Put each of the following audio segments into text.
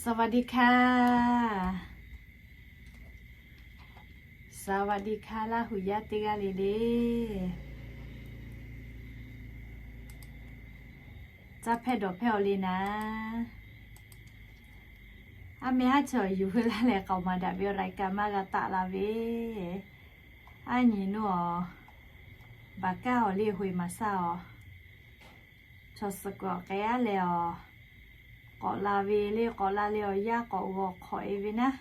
สวัสดีค่ะ สวัสดีค่ะ Laˇ huˍ yaˇ teˇ g'aˇ le le. Caˇ hpehˇ dawˬ hpehˇ-aw le naˍ. Aˉ meh haˉ chaw yuˬ hui laˇ leh k'aoˍ maˍ daꞈ ve รายการ maˇ g'a taˆ la ve. Aˉ nyi nuˇ-aˬ, baˬ kaˇ-aˬ le, hoꞈ maˍ saˇ-aˬ. Chaw suhˍ kuiˬ k'ai-aˉ leh-aˬ, k'awꞈ la ve le, k'awꞈ la leh-aˬ, yaˇ k'awꞈ g'awˬ hk'awꞈ-e ve naˉ.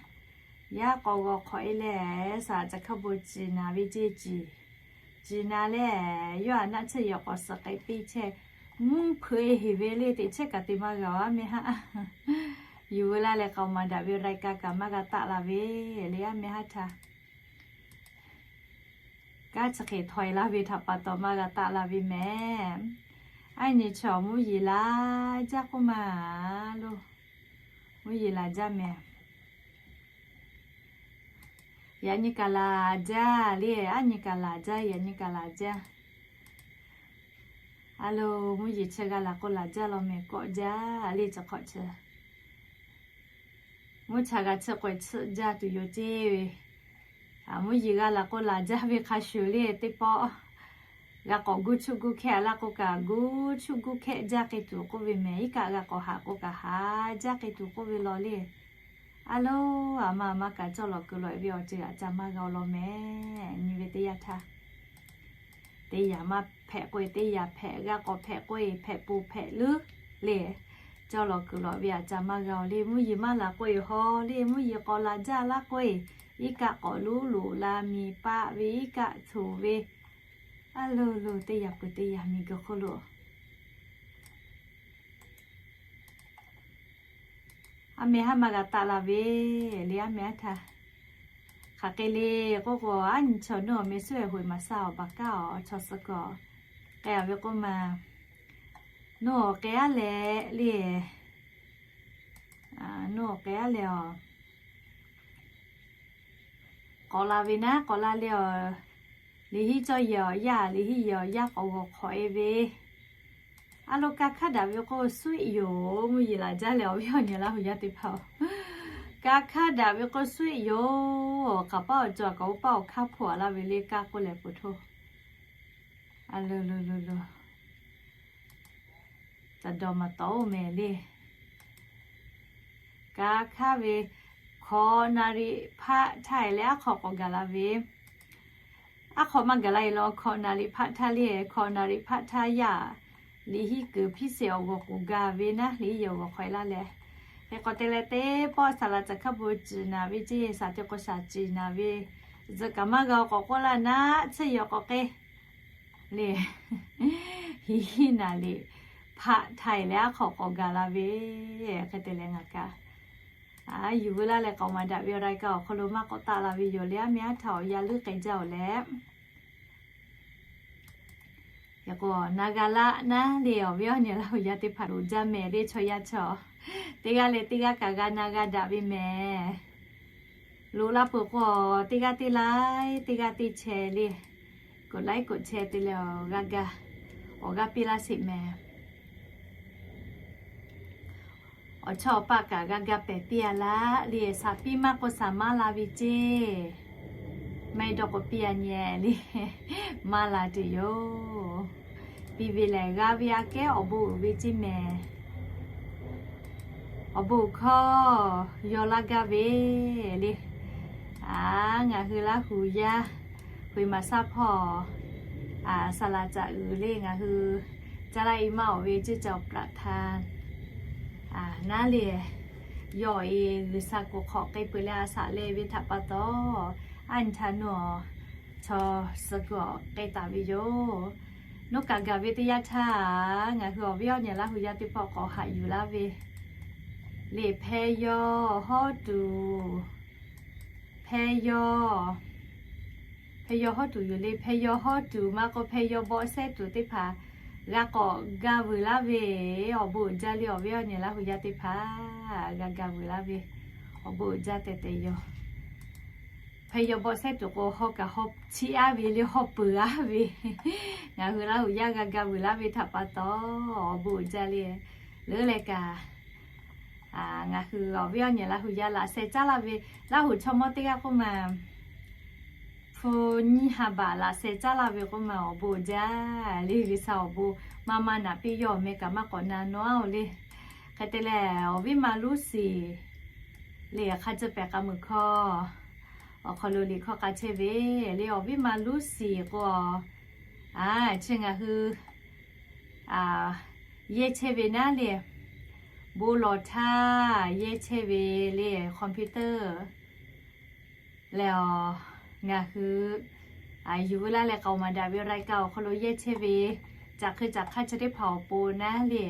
Yaˇ k'awꞈ g'awˬ hk'awꞈ-e leh, saˍ laꞈ caˬ hkawˇ bon ciˍ naˍ ve ceˇ ciˍ. Ciˍ naˍ leh, yawˇ htaꞈ naˆ tsuhˇ yehˬ k'awꞈ suhˍ k'ai piˇ chehˇ. Mvuhˇ hpeuꞈ-e heˍ ve le, teꞈ chehˇ kaꞈ te maˇ g'a-aˬ, aˉ meh haˉ. Yuˬ hui laˇ leh k'aoˍ maˍ daꞈ ve รายการ kaꞈ maˇ g'a taˆ la ve le, aˉ meh haˉ htaˇ. Kanˉ chi hk'e htawˇ-e laˇ ve htaꞈ pa taw maˇ g'a taˆ la ve mehˍ. Aˉ nyi chaw mvuhˇ yeˬ laˬ jaˇ k'oˆ ma loˬ. Mvuhˇ yeˬ laˬ jaˇ mehˍ. Yaꞈ nyi kaꞈ laˬ jaˇ le, aˉ nyi kaꞈ laˬ jaˇ, yaꞈ nyi kaꞈ laˬ jaˇ. A lo, mvuhˇ yeˬ chi g'a laˬ k'o laˬ jaˇ law mehˍ, kawˆ jaˇ le, chi hk'awꞈ chi. Mvuhˇ cha g'a tsuhˇ k'oꞈ-e tsuhˇ jaˇ tuˬ yoˬ ceˇ ve. Mvuhˇ yeˬ g'a laˬ k'o laˬ jaˇ ve hk'a shuˍ le, teˇ pawˆ g'a k'awꞈ guˇ chuˇ guˇ hkehˇ laˇ k'o kaꞈ, guˇ chuˇ guˇ hkehˇ jaˇ k'ai tuˬ k'oˆ ve mehˍ. Iˉ kaˆ g'a k'awꞈ haꞈ k'o kaꞈ, haꞈ jaˇ k'ai tuˬ k'oˆ ve law le. A lo, aˬ ma aˬ ma kaꞈ cawˇ lawˬ kuiˬ lawˬ-e ve awˬ ceuˬ aꞈ ca maˇ g'a-o law mehˍ. Nyi ve teˇ yanˇ htaˇ, teˇ yanˇ maˇ hpehꞈ k'oˆ-e, teˇ yanˇ hpehꞈ, g'a k'awꞈ hpehꞈ k'oˆ-e, hpehꞈ pon hpehꞈ leuˉ le. Cawˇ lawˬ kuiˬ lawˬ ve aꞈ ca maˇ g'a-o le. Mvuhˇ yeˬ maˇ laˬ k'oˆ-e haw le, mvuhˇ yeˬ k'awꞈ laˬ jaˇ laˇ k'oˆ-e, iˉ kaˆ k'awꞈ luˉ loꞈ la, miˬ paˆ ve iˉ kaˆ htoꞈ ve, a lo lo teˇ yanˇ peuˬ teˇ yanˇ miˬ guiˬ hk'oˆ lo aˉ meh haˉ maˇ g'a taˆ la ve le, aˉ meh haˉ htaˇ. Hk'aˬ hk'e le k'oˆ k'o, aˉ nyi chaw nuˇ-aˬ, meh suhˉ-e hoꞈ maˍ saˇ-aˬ, baˬ kaˇ-aˬ, chaw suhˍ kuiˬ k'ai-a ve k'oˆ ma. Nuˇ-aˬ k'ai-aˉ leh le, nuˇ-aˬ k'ai-aˉ leh-aˬ, k'awꞈ la ve naˉ, k'awꞈ la leh-aˬ, liꞈ hiˉ cawˇ yehˬ awˬ yaˇ, liꞈ hiˉ yehˬ awˬ yaˇ k'awꞈ g'awˬ hk'awꞈ-e ve. A lo, ka hk'aˇ daꞈ ve k'o suhˆ yoˬ. Mvuhˇ yeˬ laˬ jaˇ leh awˬ viˉ awˬ nyi Laˇ huˍ yaˇ teˇ hpaˍ-oˬ, ka hk'aˇ daꞈ ve k'o suhˆ yoˬ. K'aˍ paˉ awˬ cawˬ kaꞈ oˇ paˉ awˬ hk'aˇ hpoˆ-a laˇ ve le, kaˇ k'oˆ leh peuˬ htoˇ. A lo lo lo lo, taꞈ dawˬ maˍ tawˍ-oˬ mehˍ le. Ka hk'aˇ ve hkawꞈ naˍ riˍ hpaˆ htaˇ-e leh aˉ hk'aw k'awꞈ gaˬ la ve. Aˉ hk'aw maˇ gaˬ la-e law, hkawꞈ naˍ riˍ hpaˆ htaˇ le, hkawꞈ naˍ riˍ hpaˆ htaˇ yaˇ liꞈ hiˉ kuiˬ hpiˇ sheˍ awˬ g'awˬ k'oˍ gaˬ ve naˉ, liꞈ hiˉ yehˬ awˬ g'awˬ hk'awꞈ-e laˇ leh, hk'e k'awꞈ te leh teˇ pawˆ saˍ laꞈ caˬ hkaˇ bon ciˍ naˍ ve ceˇ, saˍ te k'o shaˍ ciˍ naˍ ve, zuhꞈ kaꞈ maˇ g'a-o k'awꞈ k'oˆ laˇ naˉ, tsuhˇ yehˬ k'awꞈ k'ai le. Hiˉ hiˉ naˍ riˍ hpaˆ htaˇ-e leh aˉ hk'aw k'awꞈ gaˬ la ve. Hk'e te leh ngaˬ kaꞈ yuˬ veu laˇ leh k'aoˍ maˍ daꞈ ve awˬ รายการ awˬ hk'aw lo maˇ k'awꞈ taˆ la ve yoˬ le, aˉ meh haˉ htaˇ awˬ yaˇ leuˉ k'ai jaˇ-oˬ leh, yaꞈ k'o na g'a laˆ naˉ le, awˬ viˉ awˬ nyi Laˇ huˍ yaˇ teˇ hpaˍ loˍ jaˇ mehˍ le, chaw yaˇ chaw teˇ g'aˇ leh teˇ g'aˇ kaꞈ g'a na g'a daꞈ ve mehˍ. Loꞈ la peuˬ k'o, teˇ g'aˇ teˇ laiˉ, teˇ g'aˇ teˇ chehˇ le, กดไลค์ กดแชร์ te leh awˬ g'aˇ gaˇ, awˬ g'aˇ piˇ laˇ sheˍ mehˍ. Awˬ chawˇ awˬ paˆ kaꞈ g'a ga pehˬ piˇ-a laˇ le, shaˍ piˇ maˇ k'o shaˍ maˇ la ve ceˇ. Maˇ heˆ dawˇ k'o piˇ-a nyi le, maˇ la tuˬ yoˬ. Piˇ ve lehˬ g'a ve aꞈ kehˉ awˬ bon uiˍ ve ceˇ mehˍ. Awˬ bon uiˍ hkawˇ yaw laˇ gaˇ ve le. Aˬ, ngaˬ hui Laˇ huˍ yaˇ Hkui maˍ saˇ hpawˇ, saˍ laꞈ caꞈ uiˍ le, ngaˬ hui caˇ laˇ-e maˇ awˬ ve ceˇ ca awˬ ประธาน naˉ le. Yawˇ-e G'uiˬsha kuˬ hk'awꞈ k'ai peuˬ leh a shaꞈ leh ve htaꞈ pa taw, aˉ nyi htaˇ nuˇ-aˬ, chaw suh kuˬ k'ai taˍ ve yoˬ. Nuˇ kaꞈ gaˬ ve teˇ yanˇ htaˇ, ngaˬ hui awˬ viˉ awˬ nyi Laˇ huˍ yaˇ teˇ hpaˍ k'awꞈ haꞈ yuˬ laˇ ve le, hpehˇ yawˇ hawˉ tuˬ, hpehˇ yawˇ, hpehˇ yawˇ hawˉ tuˬ yoˬ le, hpehˇ yawˇ hawˉ tuˬ maˇ k'o hpehˇ yawˇ bawˆ sehˉ tuˬ teˇ hpaˍ g'a k'awꞈ ga vuiˬ laˇ ve, awˬ bon uiˍ jaˇ le, awˬ viˉ awˬ nyi Laˇ huˍ yaˇ teˇ hpaˍ g'a ga vuiˬ laˇ ve, awˬ bon uiˍ jaˇ tehꞈ tehꞈ yoˬ. Hpehˇ yawˇ bawˆ sehˉ tuˬ k'o hawˉ kaꞈ hawˉ chiˇ aˉ ve le, hawˉ peuˬ aˉ ve, ngaˬ hui Laˇ huˍ yaˇ g'a ga vuiˬ laˇ ve htaꞈ pa taw, awˬ bon uiˍ jaˇ le. Leuˉ leh kaꞈ, Ngaˬ hui awˬ viˉ awˬ nyi Laˇ huˍ yaˇ laꞈ sheh caˉ laˇ ve, Laˇ huˍ chaw mawˇ teˇ g'aˇ k'oˆ ma, hpu nyiˇ ha baꞈ laꞈ sheh caˉ laˇ ve k'oˆ ma, awˬ bon uiˍ jaˇ le. G'uiˬsha awˬ bon maˇ maˇ naꞈ piˇ, yawˇ awˬ meh kaꞈ maˇ k'awꞈ na nawˉ-oˬ le. Hk'e te leh, awˬ viˉ ma Luˉsiˍ le, hk'a ceuˬ pehˍ k'a muiˬ hkawˇ awˬ hk'aw lo liꞈ hkawˇ k'a chehˇ ve le. Awˬ viˉ ma Luˉsiˍ k'o, a, chi ngaˬ hui yehˇ chehˇ ve naˉ le, bon lawˬ htaˇ yehˇ chehˇ ve le, computer leh, a, ngaˬ hui yuˬ ve laˇ leh k'aoˍ maˍ daꞈ ve รายการ awˬ hk'aw lo yehˇ chehˇ ve, caꞈ hk'e caꞈ hk'aˇ chi teˇ hpaˍ awˬ pon naˉ le,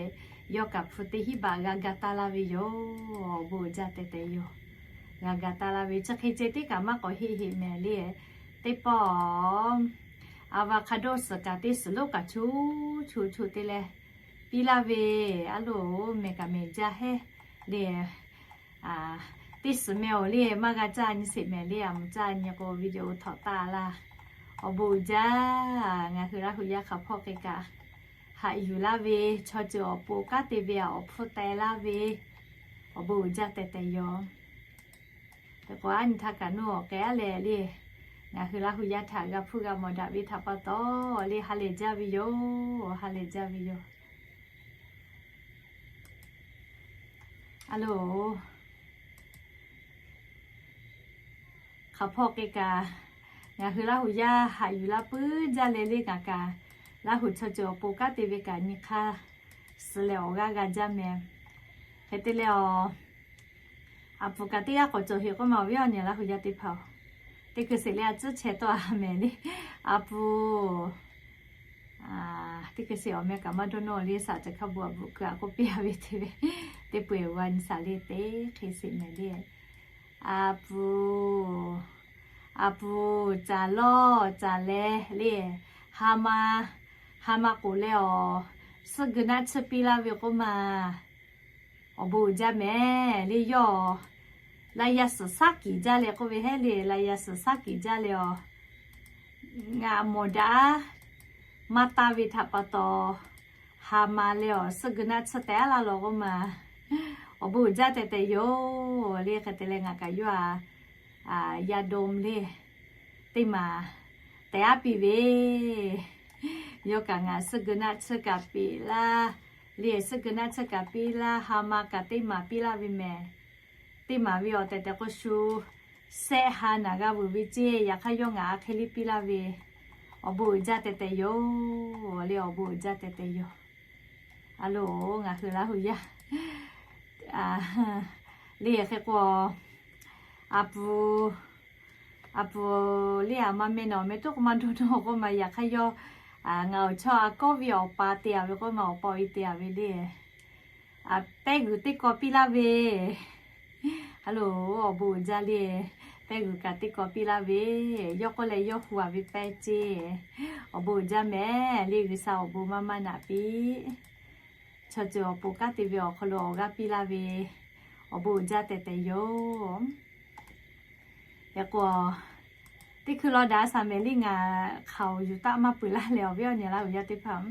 yawˇ kaꞈ hpu teˇ hinˉ baꞈ g'a ga taˇ laˇ ve yoˬ. Awˬ bon uiˍ jaˇ tehꞈ tehꞈ yoˬ. G'a ga taˇ laˇ ve chi hk'e ceh tiˉ kaꞈ maˇ k'awꞈ heˆ heˆ mehˍ le. Teˇ pawˆ avocado suhˍ kaꞈ teˇ suhˍ lonˉ kaꞈ chu chu chu te leh piˇ laˇ ve, a loˬ mehˍ kaꞈ mehˍ jaˇ heˉ le. Teˇ suhˍ meh awˬ le maˇ g'a caˇ nyi sheˍ mehˍ le. A mvuhˬ caˇ nyi k'o video htawꞈ taˇ laˇ. Awˬ bon uiˍ jaˇ, ngaˬ hui Laˇ huˍ yaˇ hk'a hpawˇ hk'e kaꞈ haꞈ yuˬ laˇ ve, chaw ceuˬ awˬ pon kanˉ te ve awˬ hpfuhˇ teh laˇ ve, awˬ bon uiˍ jaˇ tehꞈ tehꞈ yoˬ. Hk'e k'o, a nyi htaˇ kaꞈ nuˇ awˬ k'ai aˉ leh le, ngaˬ hui Laˇ huˍ yaˇ htaꞈ g'a hpuˇ g'a mawˬ daꞈ ve htaꞈ pa taw le, ha lehˬ jaˇ ve yoˬ. Ha lehˬ jaˇ ve yoˬ. A loˬ, hk'a hpawˇ hk'e kaꞈ ngaˬ hui Laˇ huˍ yaˇ haꞈ yuˬ laˇ puiˉ jaˇ leh le, ngaˬ kaꞈ Laˇ huˍ chaw ceuˬ awˬ pon kanˉ te ve kaꞈ nyi hk'aˇ suh leh awˬ g'aˇ g'a jaˇ mehˍ. Hk'e te leh, a, a puˍ kaꞈ teˇ g'aˇ k'awꞈ cawˬ heˆ k'oˆ ma, awˬ viˉ awˬ nyi Laˇ huˍ yaˇ teˇ hpaˍ-oˬ, teˇ hkui sheˍ le a tcuhˉ chehˇ tawˆ a mehˍ le. A puˍ, teˇ hkui sheˍ awˬ meh kaꞈ maˇ dawˇ nawˇ le, shaˍ ceh hk'a bon a puˍ keu a k'oˆ piˇ a ve te ve, teˇ peu eˬ g'a nyi shaˍ le teˇ hkui sheˍ mehˍ le. A puˍ, a puˍ, caˬ lawˇ caˬ leh le, ha ma, ha ma k'oˍ leh awˬ suhˉ geu naˆ tsuhˇ piˇ laˇ ve k'oˆ ma, awˬ bon uiˍ jaˇ mehˍ le. Yawˇ laˇ yaˇ suhˍ shaˉ kiˍ jaˇ leh k'oˆ ve heˉ le, laˇ yaˇ suhˍ shaˉ kiˍ jaˇ leh awˬ, ngaˬ mawˬ daꞈ maˇ taˇ ve htaꞈ pa taw, ha ma leh awˬ suhˉ geu naˆ tsuhˇ teh aˉ laˇ law k'oˆ ma, awˬ bon uiˍ jaˇ tehꞈ tehꞈ yoˬ le. Hk'e te leh ngaˬ kaꞈ yawˇ a, yaˇ dawˇ mvuh le, teˇ maˬ teh aˉ piˇ ve, yawˇ kaꞈ ngaˬ suhˉ geu naˆ tsuhˇ kaꞈ piˇ laˇ le, suhˉ geu naˆ tsuhˇ kaꞈ piˇ laˇ, ha ma kaꞈ teˇ maˬ piˇ laˇ ve mehˍ. Teˇ maˬ ve awˬ tehˬ tehˬ k'o shu shehˆ ha naˬ g'a vuiˬ ve ceˇ. Yaꞈ hk'aˇ yawˇ ngaˬ a hk'e liˇ piˇ laˇ ve, awˬ bon uiˍ jaˇ tehꞈ tehꞈ yoˬ le. Awˬ bon uiˍ jaˇ tehꞈ tehꞈ yoˬ. A loˬ, ngaˬ hui Laˇ huˍ yaˇ le hk'e k'o, a puˍ, a puˍ le a ma meh nawˬ meh tuˉ k'o maˇ dawˇ nawˇ k'oˆ ma, yaꞈ hk'aˇ yawˇ ngaˬ awˬ chawˇ a kawˉ ve awˬ pa te a ve k'oˆ ma, awˬ pa e te a ve le. Pehˇ g'uiˬ teˇ kaw piˇ laˇ ve. A loˬ, awˬ bon uiˍ jaˇ le. Pehˇ g'uiˬ kaꞈ teˇ kaw piˇ laˇ ve. Yawˇ k'oˆ leh yawˇ hu a ve pehˇ ceˇ. Awˬ bon uiˍ jaˇ mehˍ le. G'uiˬsha awˬ bon maˇ maˇ naꞈ piˇ. Chaw ceuˬ awˬ pon kanˉ te ve awˬ hk'aw lo awˬ g'aˇ piˇ laˇ ve, awˬ bon uiˍ jaˇ tehꞈ tehꞈ yoˬ. Yaꞈ k'o, teˇ hkui law daꞈ shaˍ mehˍ le ngaˬ hk'aoˍ yuˬ taˆ maˇ peuˬ laˇ leh awˬ viˉ awˬ nyi Laˇ huˍ yaˇ teˇ hpaˍ,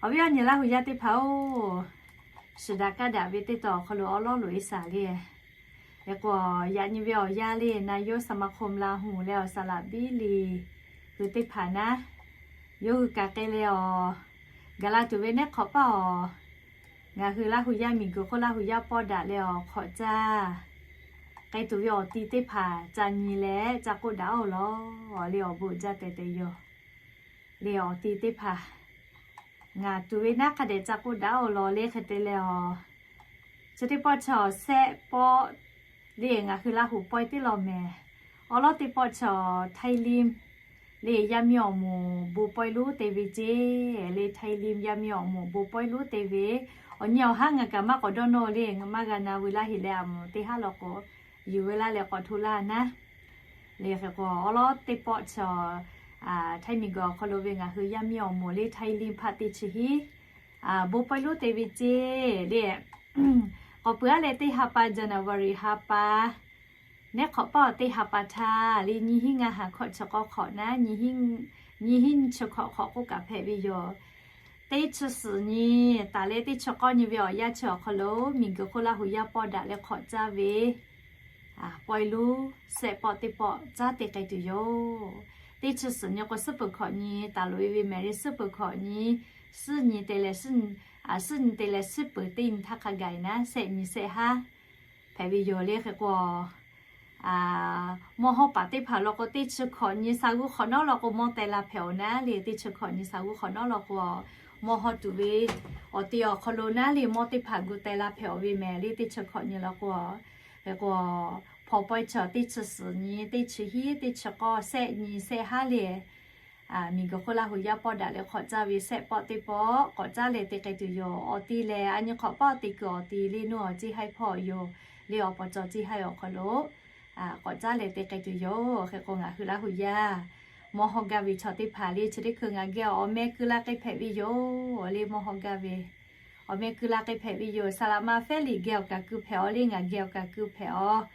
awˬ viˉ awˬ nyi Laˇ huˍ yaˇ teˇ hpaˍ-oˬ, shiˍ daꞈ kaˇ daꞈ ve teˇ taw awˬ hk'aw lo awˉ lawˉ loꞈ e shaˍ le. Yaꞈ k'o, yaꞈ nyi ve awˬ yanˇ le นายกสมาคมลาหู leh awˬ saˍ laꞈ biˇ liꞈ hui teˇ hpaˍ naˉ, yawˇ hui kaꞈ k'ai leh awˬ, gaˬ la tuˬ ve nehˉ hk'awꞈ paˇ awˬ, ngaˬ hui Laˇ huˍ yaˇ miˬguiˬ hk'oˆ Laˇ huˍ yaˇ pawˆ daꞈ leh awˬ hk'awꞈ caˇ k'ai tuˬ ve awˬ ti teˇ hpaˍ ca nyi leh ca k'oˆ daꞈ-oˬ law le. Awˬ bon uiˍ jaˇ tehꞈ tehꞈ yoˬ. Le awˬ ti teˇ hpaˍ ngaˬ tuˬ ve naˉ hk'a dehꞈ ca k'oˆ daꞈ-oˬ law le. Hk'e te leh awˬ, chi teˇ pawˆ chaw shehˆ pawˆ le ngaˬ hui Laˇ huˍ pawehˇ teˇ law mehˍ. Awˉ lawˉ teˇ pawˆ chaw ไทยริม le yaˇ miˇ awˬ moˍ bon pawehˇ lonˉ te ve ceˇ. Le ไทยริม yaˇ miˇ awˬ moˍ bon pawehˇ lonˉ te ve, awˬ nyi awˬ haˉ ngaˬ kaꞈ maˇ k'awꞈ dawˇ nawˇ le, maˇ g'a na veu laˇ heꞈ leh a moˍ teˇ haˉ law k'o, yuˬ veu laˇ leh k'awꞈ hto laˇ naˉ. Le hk'e k'o, awˉ lawˉ teˇ pawˆ chaw ไทย miˬguiˬ awˬ hk'aw lo ve ngaˬ hui yaˇ miˇ awˬ moˍ le ไทยริม hpaˆ teˇ chi hiˉ bon pawehˇ lonˉ te ve ceˇ le. K'awꞈ peuˬ aˉ leh teˇ ha pa January ha pa, nehˉ hk'awꞈ paˇ awˬ teˇ ha pa htaˇ le nyiˇ hinˉ ngaˇ ha hkawꞈ chi k'awˇ hk'awꞈ naˉ, nyiˇ hinˉ chi hkawꞈ hk'awꞈ k'oˆ kaꞈ hpehꞈ ve yoˬ. Teˇ chi suhˍ nyi taˍ leh teˇ chi k'awˇ nyi ve awˬ yanˇ chi awˬ hk'aw lo, miˬguiˬ hk'oˆ Laˇ huˍ yaˇ pawˆ daꞈ leh hk'awꞈ caˇ ve pawehˇ luˇ sehˆ pawˆ teˇ pawˆ caˉ te k'ai tuˬ yoˬ. Teˇ chi suhˍ nyi k'o, suhˉ peuˬ hkawꞈ nyi taˍ loꞈ e ve mehˍ leh, suhˉ peuˬ hkawꞈ nyi, suhˉ nyi te leh suhˉ nyi te leh suhˉ peuˬ teˇ nyi htaˇ hk'a gaˬ e naˉ, sehˆ nyi sehˆ haˉ hpehꞈ ve yoˬ le. Hk'e k'o, mawˇ hawˉ paˍ teˇ hpaˍ law k'o, teˇ chi hkawꞈ nyi sa g'uˇ hk'awꞈ nawˉ law k'o, mawˇ teh la hpehꞈ awˬ naˉ le. Teˇ chi hkawꞈ nyi sa g'uˇ hk'awꞈ nawˉ law k'o, mawˇ hawˉ tuˬ ve awˬ te awˬ hk'aw lo naˉ le, mawˇ teˇ hpaˍ gu teh la hpehꞈ awˬ ve mehˍ le. Teˇ chi hkawꞈ nyi law k'o, hk'e k'o, hpaw pawehˇ chi teˇ chi suhˍ nyi, teˇ chi hiˉ, teˇ chi k'awˇ, sehˆ nyi sehˆ haˉ le, miˬguiˬ hk'oˆ Laˇ huˍ yaˇ pawˆ daꞈ leh hk'awꞈ caˇ ve sehˆ pawˆ teˇ pawˆ k'awꞈ caˉ leh te k'ai tuˬ yoˬ. Awˬ ti leh a nyi hk'awꞈ paˆ awˬ te kuiˬ awˬ ti le, nuˇ awˬ ceˇ haiˉ hpawˇ yoˬ le. Awˬ paw cawˬ ceˇ haiˉ awˬ hk'aw lo k'awꞈ caˉ leh te k'ai tuˬ yoˬ. Hk'e k'o, ngaˬ hui Laˇ huˍ yaˇ mawˇ hawˉ gaˇ ve chaw teˇ hpaˍ le, chi teˇ hkui ngaˬ geh awˬ meh keu la k'ai hpehꞈ ve yoˬ le. Mawˇ hawˉ gaˇ ve awˬ meh keu la k'ai hpehꞈ ve yoˬ. Saˍ laꞈ ma Fehˉ liꞈ geh awˬ kaˍ keu hpehꞈ aw le, ngaˬ geh awˬ kaˍ keu hpehꞈ aw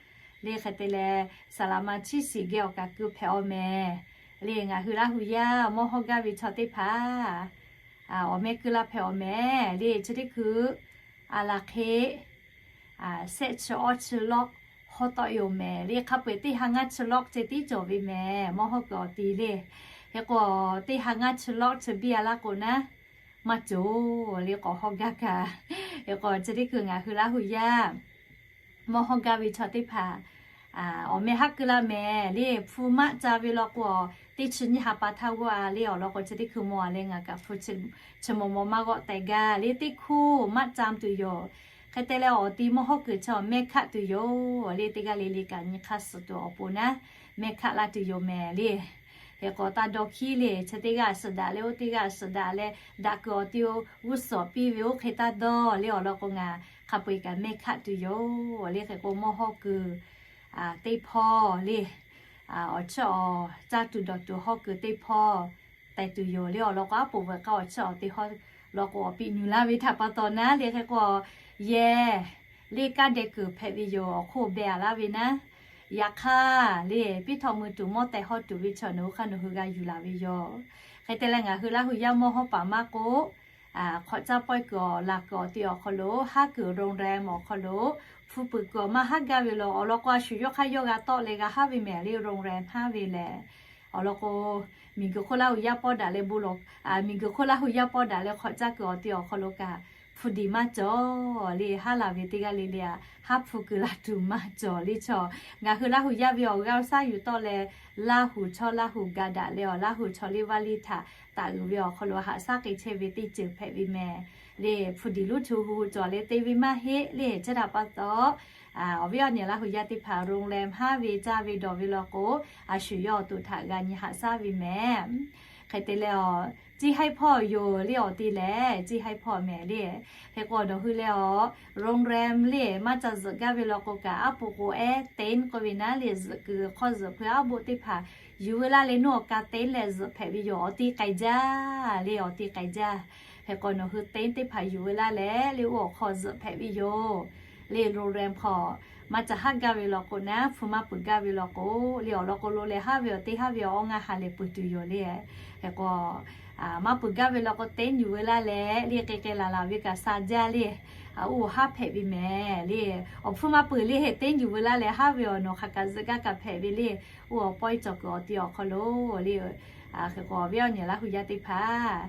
le. Hk'e te leh, saˍ laꞈ ma Chiˇ shiˍ geh awˬ kaˍ keu hpehꞈ aw mehˍ le. Ngaˬ hui Laˇ huˍ yaˇ mawˇ hawˉ gaˇ ve chaw teˇ hpaˍ awˬ meh keu la hpehꞈ awˬ mehˍ le. Chi teˇ hkui a laˬ hk'e sehˆ chi awˇ chi lawˆ hawˉ tawˆ e awˬ mehˍ le. Hk'a peu-eˬ teˇ ha ngaˇ chi lawˆ ceh tiˉ cawˬ ve mehˍ, mawˇ hawˉ kuiˬ awˬ ti le. Hk'e k'o, teˇ ha ngaˇ chi lawˆ chi biˇ a laˇ k'o naˉ, maˇ cawˬ le, k'awꞈ hawˉ gaˇ kaꞈ. Hk'e k'o, chi teˇ hkui ngaˬ hui Laˇ huˍ yaˇ mawˇ hawˉ gaˇ ve chaw teˇ hpaˍ awˬ meh haˉ keu laˇ mehˍ le. Hpu maˆ ca ve law k'o, teˇ chi nyiˇ ha pa htaˇ g'awˇ a le. Awˬ lawn k'o, chi teˇ hkui maw a leh ngaˬ kaꞈ hpu chi maw maw maˇ g'awˆ teh gaˇ le. Teˇ hkuˇ maˆ ca tuˬ yoˬ. Hk'e te leh, awˬ ti mawˇ hawˉ kuiˬ chi mehˆ hkaˆ tuˬ yoˬ le. Teˇ g'aˇ le le kaꞈ nyi hk'aˇ suh tuˬ awˬ pon naˉ, mehˆ hkaˆ laˇ tuˬ yoˬ mehˍ le. Hk'e k'o, taˇ dawˇ hkiˉ le. Chi teˇ g'aˇ suh daꞈ leh, oˇ teˇ g'aˇ suh daꞈ leh, daꞈ kuiˬ awˬ ti g'uˇ suhˍ piˇ ve oˇ hk'e taˇ dawˇ le. Awˬ lawn k'o, ngaˬ hk'a peu-eˬ kaꞈ mehˆ hkaˆ tuˬ yoˬ le. Hk'e k'o, mawˇ hawˉ kuiˬ teˇ hpawˇ le, awˬ chiˇ awˬ caˇ tuˬ dawˬ tuˬ hawˉ kuiˬ teˇ hpawˇ teh tuˬ yoˬ le. Awˬ lawn k'o, aˉ poꞈ veuꞈ k'aˇ awˬ chiˇ awˬ teˇ hawˉ lawn k'o, awˬ piˇ nyi laˇ ve htaꞈ pa taw naˉ le. Hk'e k'o, yehˬ le kaˇ deh kuiˬ hpehꞈ ve yoˬ. Awˬ hk'oˆ beh a laˇ ve naˉ, yaꞈ hk'aˇ le, piˇ htawꞈ mui tuˬ mawˇ teh hawˉ tuˬ ve chaw nawˬ hui hk'aˇ nawˬ hui g'a yuˬ laˬ ve yoˬ. Hk'e te leh, ngaˬ hui Laˇ huˍ yaˇ mawˇ hawˉ paˍ maˇ k'oˆ, hk'awꞈ caˇ pawehˇ kuiˬ awˬ laˬ kuiˬ awˬ te awˬ hk'aw lo, haˉ kuiˬ โรงแรม awˬ hk'aw lo, hpu peuˬ kuiˬ maˇ haˉ gaˇ ve law. Awˬ lawn k'o, a shu yawˇ hk'aˇ yawˇ g'a tawˆ leh g'a haˉ ve mehˍ le. โรงแรม haˉ ve lehˬ, awˬ lawn k'o, miˬguiˬ hk'oˆ Laˇ huˍ yaˇ pawˆ daꞈ leh bon lawˬ, miˬguiˬ hk'oˆ Laˇ huˍ yaˇ pawˆ daꞈ leh hk'awꞈ caˇ kuiˬ awˬ te awˬ hk'aw lo kaꞈ, hpu diˍ maˇ cawˬ le. Haˉ laˬ ve teˇ g'aˇ le le a, haˉ hpu kuiˬ la tuˬ maˇ cawˬ le chaw. Ngaˬ hui Laˇ huˍ yaˇ ve awˬ g'aˇ awˬ shaˉ yuˬ tawˆ leh, Laˇ huˍ chaw Laˇ huˍ ga daꞈ leh awˬ, Laˇ huˍ chaw liˇ vaˇ liˇ htaꞈ taˍ uiˍ ve awˬ hk'aw lo haꞈ shaˉ k'ai chehˇ ve teˇ ceuˬ hpehꞈ ve mehˍ le. Hpu diˍ luˇ chu hu hu cawˬ leh te ve maˇ heˆ le. Chi htaꞈ pa taw, awˬ viˉ awˬ nyi Laˇ huˍ yaˇ teˇ hpaˍ โรงแรม haˉ ve caˇ ve dawˬ ve law k'o, a shu yawˇ awˬ to htaꞈ g'a nyi haꞈ shaˉ ve mehˍ. Hk'e te leh, awˬ ceˇ haiˉ hpawˇ yoˬ le. Awˬ te lehˬ, ceˇ haiˉ hpawˇ mehˍ le. Hk'e k'o, nawˬ hui leh awˬ โรงแรม le maˇ ca zuhꞈ gaˇ ve law k'o kaꞈ, aˉ poꞈ k'o ehˉ เต็นท์ k'oˆ ve naˉ le, zuhꞈ kuiˬ hk'aw zuhꞈ hpu aˉ boˆ teˇ hpaˍ yuˬ ve laˇ leh, nuˇ awˬ ka เต็นท์ leh zuhꞈ hpehꞈ ve yoˬ. Awˬ te k'ai jaˇ le, awˬ te k'ai jaˇ. Hk'e k'o, nawˬ hui เต็นท์ teˇ hpaˍ yuˬ ve laˇ leh le, oˇ awˬ hk'aw zuhꞈ hpehꞈ ve yoˬ le. โรงแรม hk'aw maˇ ca haˉ gaˇ ve law k'o naˉ, hpu maˇ peuˬ gaˇ ve law k'o le, awˬ lawn k'o lo leh haˉ ve awˬ te haˉ ve awˬ ngaˇ ha lehˬ peuˬ tuˬ yoˬ le. Hk'e k'o, maˇ peuˬ gaˇ ve law k'o เต็นท์ yuˬ ve laˇ leh le, k'ai k'ai laˬ laˬ ve kaꞈ sha jaˇ le. Oˇ haˉ hpehꞈ ve mehˍ le. Awˬ hpfuhˇ maˇ peuˬ le, เต็นท์ yuˬ ve laˇ leh haˉ ve awˬ nawˬ hk'aˬ kaꞈ zuhꞈ gaˇ kaꞈ hpehꞈ ve le. Oˇ awˬ pawehˇ cawˬ kuiˬ awˬ te awˬ hk'aw lo le. Hk'e k'o, awˬ viˉ awˬ nyi Laˇ huˍ yaˇ teˇ hpaˍ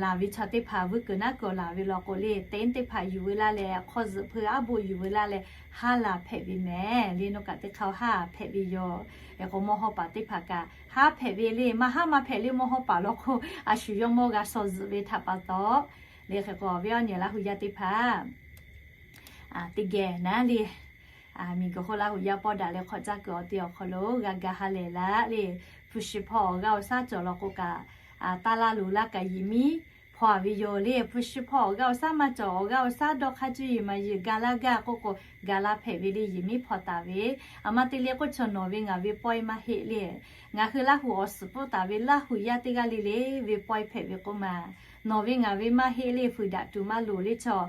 laˬ ve chaw teˇ hpaˍ vuiˇ kuiˬ naˉ kuiˬ laˬ ve law k'o le, เต็นท์ teˇ hpaˍ yuˬ ve laˇ leh, hk'aw zuhꞈ hpu aˉ boˆ yuˬ ve laˇ leh, haˉ laˬ hpehꞈ ve mehˍ le. Nuˇ kaꞈ teˇ hk'aˇ haˉ hpehꞈ ve yoˬ. Hk'e k'o, mawˇ hawˉ paˍ teˇ hpaˍ kaꞈ haˉ hpehꞈ ve le. Maˇ haˉ maˇ hpehꞈ le, mawˇ hawˉ paˍ law k'o, a shu yawˇ mawˇ g'a shaw zuhꞈ ve htaꞈ pa taw le. Hk'e k'o, awˬ viˉ awˬ nyi Laˇ huˍ yaˇ teˇ hpaˍ teˇ geh naˉ le, miˬguiˬ hk'oˆ Laˇ huˍ yaˇ pawˆ daꞈ leh hk'awꞈ caˇ kuiˬ awˬ te awˬ hk'aw lo g'a ga ha lehˬ laˇ le. Hpu shi hpawˇ awˬ g'aˇ awˬ shaˉ cawˬ law k'o kaꞈ, taˇ laˇ loꞈ laˇ kaꞈ yehˬ miˉ hpaw a ve yoˬ le. Hpu shi hpawˇ awˬ g'aˇ awˬ shaˉ maˇ cawˬ, awˬ g'aˇ awˬ shaˉ dawˇ hk'aˇ cuˇ yiˍ maˍ yiˍ ga laˇ gaˇ k'oˆ k'o, ga laˇ hpehꞈ ve le, yehˬ miˉ hpaw taˍ ve. A maˇ te le k'oˆ chaw nawˬ ve ngaˬ ve pawehˇ maˇ heˆ le. Ngaˬ hui Laˇ huˍ awˬ suhˍ pfuhˇ taˍ ve Laˇ huˍ yaˇ teˇ g'aˇ le le ve pawehˇ hpehꞈ ve k'oˆ ma, nawˬ ve ngaˬ ve maˇ heˆ le. Fuiˍ daꞈ tuˬ maˇ loˍ le chaw,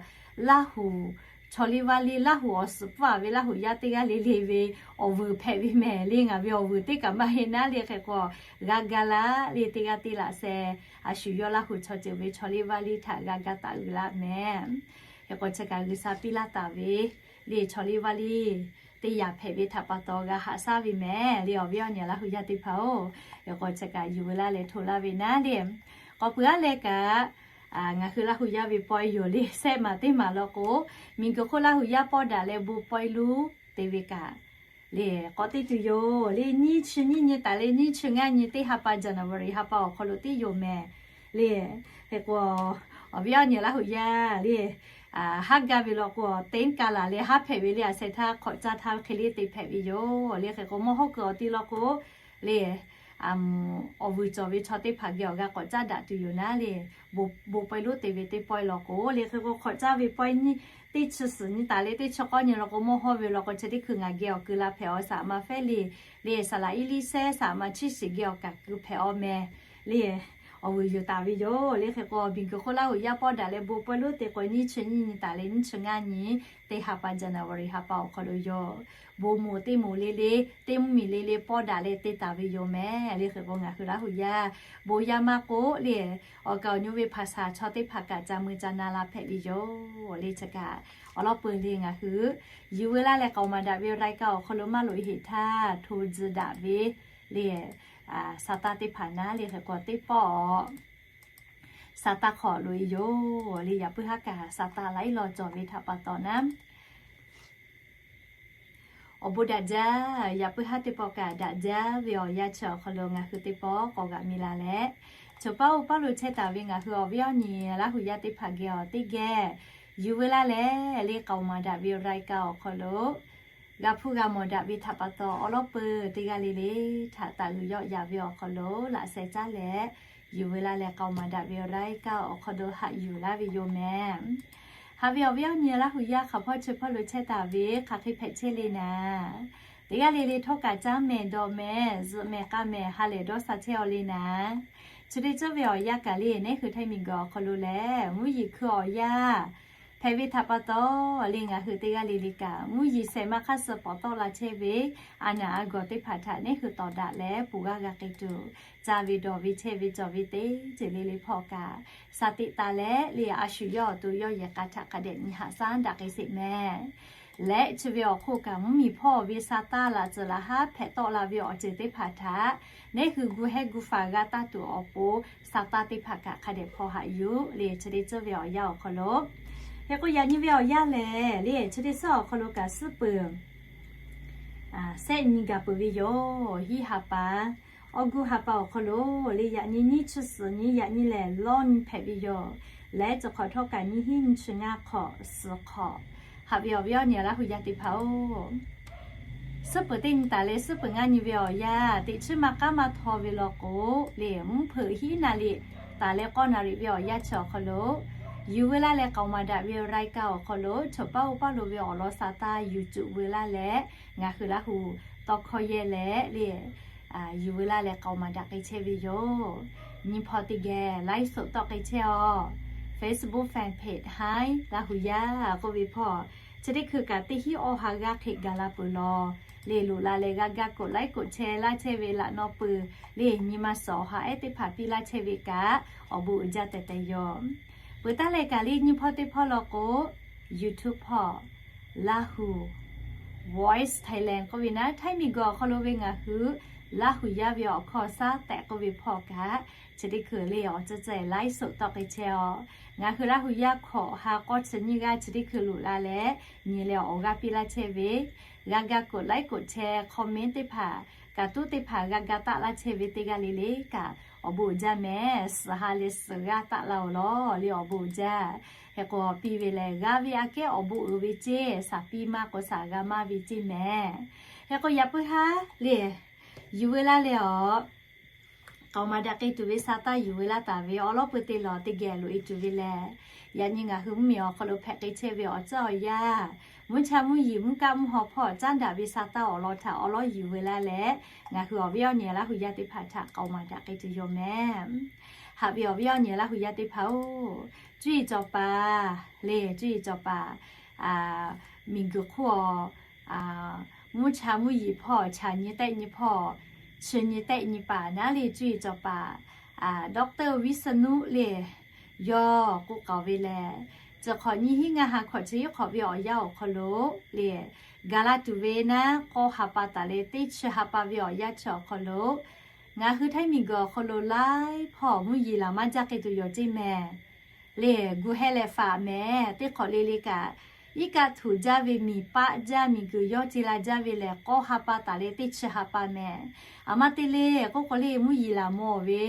Laˇ huˍ chaw liˇ vaˇ liˇ Laˇ huˍ awˬ suhˍ pfuhˇ a ve Laˇ huˍ yaˇ teˇ g'aˇ le le ve awˬ vuiˬ hpehꞈ ve mehˍ le. Ngaˬ ve awˬ vuiˬ teˇ kaꞈ maˇ heˆ naˉ le. Hk'e k'o, g'a ga laˇ le, teˇ g'aˇ teˇ laꞈ sheh a shu yawˇ Laˇ huˍ chaw ceuˬ ve chaw liˇ vaˇ liˇ htaꞈ g'a ga taˍ uiˍ laˇ mehˍ. Hk'e k'o, chi kaꞈ G'uiˬsha piˇ laˇ taˍ ve le, chaw liˇ vaˇ liˇ teˇ yanˇ hpehꞈ ve htaꞈ pa taw g'a haꞈ shaˉ ve mehˍ le, awˬ viˉ awˬ nyi Laˇ huˍ yaˇ teˇ hpaˍ-oˬ. Hk'e k'o, chi kaꞈ yuˬ ve laˇ leh hto laˇ ve naˉ le. K'awꞈ peuˬ aˉ leh kaꞈ, ngaˬ hui Laˇ huˍ yaˇ ve pawehˇ yoˬ le, sehˆ maˬ teˇ maˬ law k'o, miˬguiˬ hk'oˆ Laˇ huˍ yaˇ pawˆ daꞈ leh bon pawehˇ lonˉ te ve kaꞈ le, k'awꞈ teˇ tuˬ yoˬ le. Nyiˇ chi nyiˇ nyi taˍ leh nyiˇ chi ngaˇ nyi teˇ ha pa January ha pa awˬ hk'aw lo tiˉ yoˬ mehˍ le. Hk'e k'o, awˬ viˉ awˬ nyi Laˇ huˍ yaˇ le, haˉ gaˇ ve law k'o, teˇ kaˇ laˬ leh haˉ hpehꞈ ve le, a sheh htaˇ hk'awꞈ caˇ htaˇ hk'e le te hpehꞈ ve yoˬ le. Hk'e k'o, mawˇ hawˉ kuiˬ awˬ ti law k'o le, awˬ vuiˬ cawˬ ve chaw teˇ hpaˍ geh awˬ g'a k'awꞈ caˇ daꞈ tuˬ yoˬ naˉ le. Bon pawehˇ lonˉ te ve teˇ pawehˇ law k'o le, hk'e k'o hk'awꞈ caˇ ve pawehˇ nyiˇ teˇ chi suhˍ nyi taˍ leh teˇ chi k'awˇ nyi law k'o, mawˇ hawˉ ve law k'o, chi teˇ hkui ngaˬ geh awˬ keu la hpehꞈ aw, saˍ ma fehˉ le le, saˍ laꞈ iˉ liˇ sehˉ saˍ ma chiˇ shiˍ geh awˬ kaꞈ keu hpehꞈ aw mehˍ le. Awˬ vuiˬ yuˬ taˍ ve yoˬ le. Hk'e k'o, miˬguiˬ hk'oˆ Laˇ huˍ yaˇ pawˆ daꞈ leh bon pawehˇ lonˉ te k'o, nyiˇ chi nyiˇ nyi taˍ leh nyiˇ chi ngaˇ nyi teˇ ha pa January ha pa awˬ hk'aw lo yoˬ. Bon moˍ teˇ moˍ le le, teˇ mvuhˇ miˬ le le pawˆ daꞈ leh te taˍ ve yoˬ mehˍ le. Hk'e k'o, ngaˬ hui Laˇ huˍ yaˇ bon yaˇ maˇ k'oˆ le, awˬ kaˍ awˬ nyi ve hpaˍ shaˍ chaw teˇ hpaˍ kaꞈ ca mui ca na la hpehꞈ ve yoˬ le. Chi kaꞈ awˬ lawn peuˬ le, ngaˬ hui yuˬ veu laˇ leh k'aoˍ maˍ daꞈ ve รายการ awˬ hk'aw lo maˇ loꞈ e heꞈ htaˇ hto tcuh daꞈ ve le, sa taˇ teˇ hpaˍ naˉ le. Hk'e k'o, teˇ pawˆ sa taˇ hk'aw loꞈ e yoˬ le. Yaꞈ puiˉ haˉ kaꞈ sa taˇ laiˉ law cawˬ ve htaꞈ pa taw naˉ, awˬ bon daꞈ jaˇ. Yaꞈ puiˉ haˉ teˇ pawˆ kaꞈ daꞈ jaˇ ve awˬ yanˇ chi awˬ hk'aw lo ngaˬ hui teˇ pawˆ k'awꞈ g'aꞈ mi la leh, chaw paˉ oˇ paˉ lo chehˇ taˍ ve ngaˬ hui awˬ viˉ awˬ nyi Laˇ huˍ yaˇ teˇ hpaˍ geh awˬ teˇ geh yuˬ veu laˇ leh le, k'aoˍ maˍ daꞈ ve รายการ awˬ hk'aw lo g'a hpuˇ g'a mawˬ daꞈ ve htaꞈ pa taw, awˬ lawn peuˬ teˇ g'aˇ le le htaꞈ taˍ g'uiˬ yawˆ yaꞈ ve awˬ hk'aw lo laꞈ sheh caˉ leh, yuˬ veu laˇ leh k'aoˍ maˍ daꞈ ve รายการ awˬ hk'aw lo haꞈ yuˬ laˇ ve yoˬ mehˍ. Haꞈ ve awˬ viˉ awˬ nyi Laˇ huˍ yaˇ hk'aˬ hpawˇ chi hpawˇ lo chehˇ taˍ ve hk'aˬ hk'e hpehꞈ chehˇ le naˍ, teˇ g'aˇ le le htawˇ kaꞈ caˉ mehˍ dawˬ mehˍ zuhꞈ mehˍ k'a mehˍ ha lehˬ dawˇ sha chehˇ aw le naˍ, chi teˇ ceuˬ ve awˬ yanˇ kaꞈ le, neˉ hui Htaiˇ miˬguiˬ awˬ hk'aw lo lehˬ mvuhˇ yeˬ hkui awˬ yanˇ hpehꞈ ve htaꞈ pa taw le, ngaˬ hui teˇ g'aˇ le le kaꞈ mvuhˇ yeˬ shehˍ ma hk'aˇ suh pawˍ tawˆ la chehˇ ve a naˍ a gawˬ teˇ hpaˍ htaꞈ neˉ hui tawˍ daꞈ leh peuˬ g'aˇ g'a k'ai tuˬ, ca ve dawˬ ve chehˇ ve cawˬ ve teˇ ceuˬ le le hpawˇ kaꞈ, shaˍ tiꞈ taˍ leh le, a shu yawˇ awˬ to yawˇ yehˬ k'a htaꞈ hk'a dehꞈ nyi haꞈ shaˉ daꞈ k'ai sheˍ mehˍ. Leh chi ve awˬ hk'oˆ kaꞈ mvuhˇ miˬ hpawˇ ve sa taˇ laꞈ tcuhˍ laꞈ haˉ hpehꞈ tawˆ la ve awˬ ceuˬ teˇ hpaˍ htaꞈ neˉ hui gu hehˉ gu faˍ g'a taˇ tuˬ awˬ pon, sa taˇ teˇ hpaˍ kaꞈ hk'a dehꞈ hpaw haꞈ yuˬ le, chi teˇ ceuˬ ve awˬ yanˇ awˬ hk'aw lo. Hk'e k'o, yaꞈ nyi ve awˬ yanˇ lehˬ le, chi teˇ ceuˬ awˬ hk'aw lo kaꞈ suhˉ peuˬ sehˆ nyi gaˬ peuˬ ve yoˬ. Hiˆ ha pa, awˬ gu ha pa awˬ hk'aw lo le, yaꞈ nyi nyiˇ chi suhˍ nyi yaꞈ nyi lehˬ lawˇ nyi hpehꞈ ve yoˬ. Leh cawˬ hk'awꞈ htawˇ kaꞈ nyiˇ hinˉ nyiˇ chi ngaˇ hk'awꞈ suhˍ hk'awꞈ. Haꞈ ve awˬ viˉ awˬ nyi Laˇ huˍ yaˇ teˇ hpaˍ-oˬ, suhˉ peuˬ teˇ nyi taˍ leh suhˉ peuˬ ngaˇ nyi ve awˬ yanˇ teꞈ chiˉ maˇ k'aˉ maˇ htaw ve law k'o le, mvuhˇ hpeuꞈ hiˉ naˍ riˍ taˍ leh k'awˇ naˍ riˍ ve awˬ yanˇ chi awˬ hk'aw lo, yuˬ veu laˇ leh k'aoˍ maˍ daꞈ ve รายการ awˬ hk'aw lo chaw paˉ oˇ paˉ lo ve awˬ lawn sa taˇ yuˬ cuˬ veu laˇ leh, ngaˬ hui Laˇ huˍ tawˇ hkawˇ yehˇ leh le, yuˬ veu laˇ leh k'aoˍ maˍ daꞈ k'ai chehˇ ve yoˬ. Nyi hpawˇ teˇ geh ไลฟ์สด tawˆ k'ai chehˇ aw. Facebook fan page Htaiˇ Laˇ huˍ yaˇ k'oˆ ve hpawˇ, chi teˇ hkui kaꞈ teˇ hinˉ awˬ ha g'aˇ hk'e gaˬ la peuˬ law le, loꞈ la leh g'a ga กดไลค์ กดแชร์ laˇ chehˇ ve laꞈ naw peuˬ le, nyi ma suhˍ awˬ ha ehˉ teˇ hpaˍ piˇ laˇ chehˇ ve kaꞈ awˬ bon uiˍ jaˇ tehꞈ tehꞈ yoˬ. Peuˬ taˉ leh kaꞈ le, nyiˇ hpawˇ teˇ hpawˇ law k'o, YouTube hpawˇ Laˇ huˍ Voice Thailand k'oˆ ve naˉ, Htaiˇ miˬguiˬ awˬ hk'aw lo ve ngaˬ hui Laˇ huˍ yaˇ ve awˬ hkawˇ shaˉ tehꞈ k'oˆ ve hpawˇ kaꞈ, chi teˇ hkui le awˬ ceuˬ ceuˬ ไลฟ์สด tawˆ k'ai chehˇ aw. Ngaˬ hui Laˇ huˍ yaˇ hkawꞈ ha k'awˇ chi nyiˇ g'aˇ chi teˇ hkui loꞈ la leh nyi leh awˬ g'aˇ piˇ laˇ chehˇ ve, g'a ga กดไลค์ กดแชร์ comment teˇ hpaˍ, kaꞈ tuˉ teˇ hpaˍ g'a ga taˆ laˇ chehˇ ve teˇ g'aˇ le le kaꞈ awˬ bon uiˍ jaˇ mehˍ. Suhˍ ha leh suhˍ g'aˇ taˆ la awˬ lawn le awˬ bon uiˍ jaˇ. Hk'e k'o, piˇ ve lehˬ g'a ve aꞈ kehˉ awˬ bon uiˍ ve ceˇ, shaˍ piˇ maˇ k'o shaˍ g'a maˇ ve ceˇ mehˍ. Hk'e k'o, yaꞈ puiˉ haˉ le, yuˬ veu laˇ leh awˬ k'aoˍ maˍ daꞈ k'ai tuˬ ve sa taˇ yuˬ veu laˇ taˍ ve awˬ lawn peuˬ te lawˬ teˇ geh loꞈ e tuˬ ve lehˬ, yaꞈ nyi ngaˬ hui mvuhˇmiˬ awˬ hk'aw lo hpehꞈ k'ai chehˇ ve awˬ tcuhˉ awˬ yanˇ, mvuhˇ cha mvuhˇ yiˍ mvuhˇ kaˆ mvuhˇ haw hpawˇ caˉ daꞈ ve sa taˇ awˬ lawn htaꞈ awˬ lawn yuˬ veu laˇ leh, ngaˬ hui awˬ viˉ awˬ nyi Laˇ huˍ yaˇ teˇ hpaˍ htaꞈ k'aoˍ maˍ daꞈ k'ai tuˬ yoˬ mehˍ. Haꞈ ve awˬ viˉ awˬ nyi Laˇ huˍ yaˇ teˇ hpaˍ-oˬ, cuˇ yiˍ cawˬ paˍ le, cuˇ yiˍ cawˬ paˍ miˬguiˬ hk'oˆ a, mvuhˇ cha mvuhˇ yiˍ hpawˇ, chaꞈ nyi tehˆ nyi hpawˇ, chi nyi tehˆ nyi paˍ naˉ le cuˇ yiˍ cawˬ paˍ Doctor Viˉsaˍnuˆ le yawˇ k'oˆ k'aoˍ ve lehˬ, chi hk'awꞈ nyiˇ hinˉ ngaˇ ha hkawꞈ chi hiˉ hk'awꞈ ve awˬ yanˇ awˬ hk'aw lo le, gaˬ la tuˬ ve naˉ k'awˇ ha pa taˍ leh teˇ chi ha pa ve awˬ yanˇ chi awˬ hk'aw lo, ngaˬ hui Htaiˇ miˬguiˬ awˬ hk'aw lo laiˉ hpawˇ mvuhˇ yeˬ laˬ maˇ jaˇ k'ai tuˬ yoˬ ceˇ mehˍ. Le gu heh leh faꞈ mehˍ teˇ hk'awꞈ le le kaꞈ, iˉ kaˆ htuꞈ jaˇ ve miˬ paˆ jaˇ miˬguiˬ yawˇ ce la jaˇ ve lehˬ k'awˇ ha pa taˍ leh teˇ chi ha pa mehˍ. Aˬ ma te le k'oˆ k'o le mvuhˇ yeˬ laˬ mawˬ ve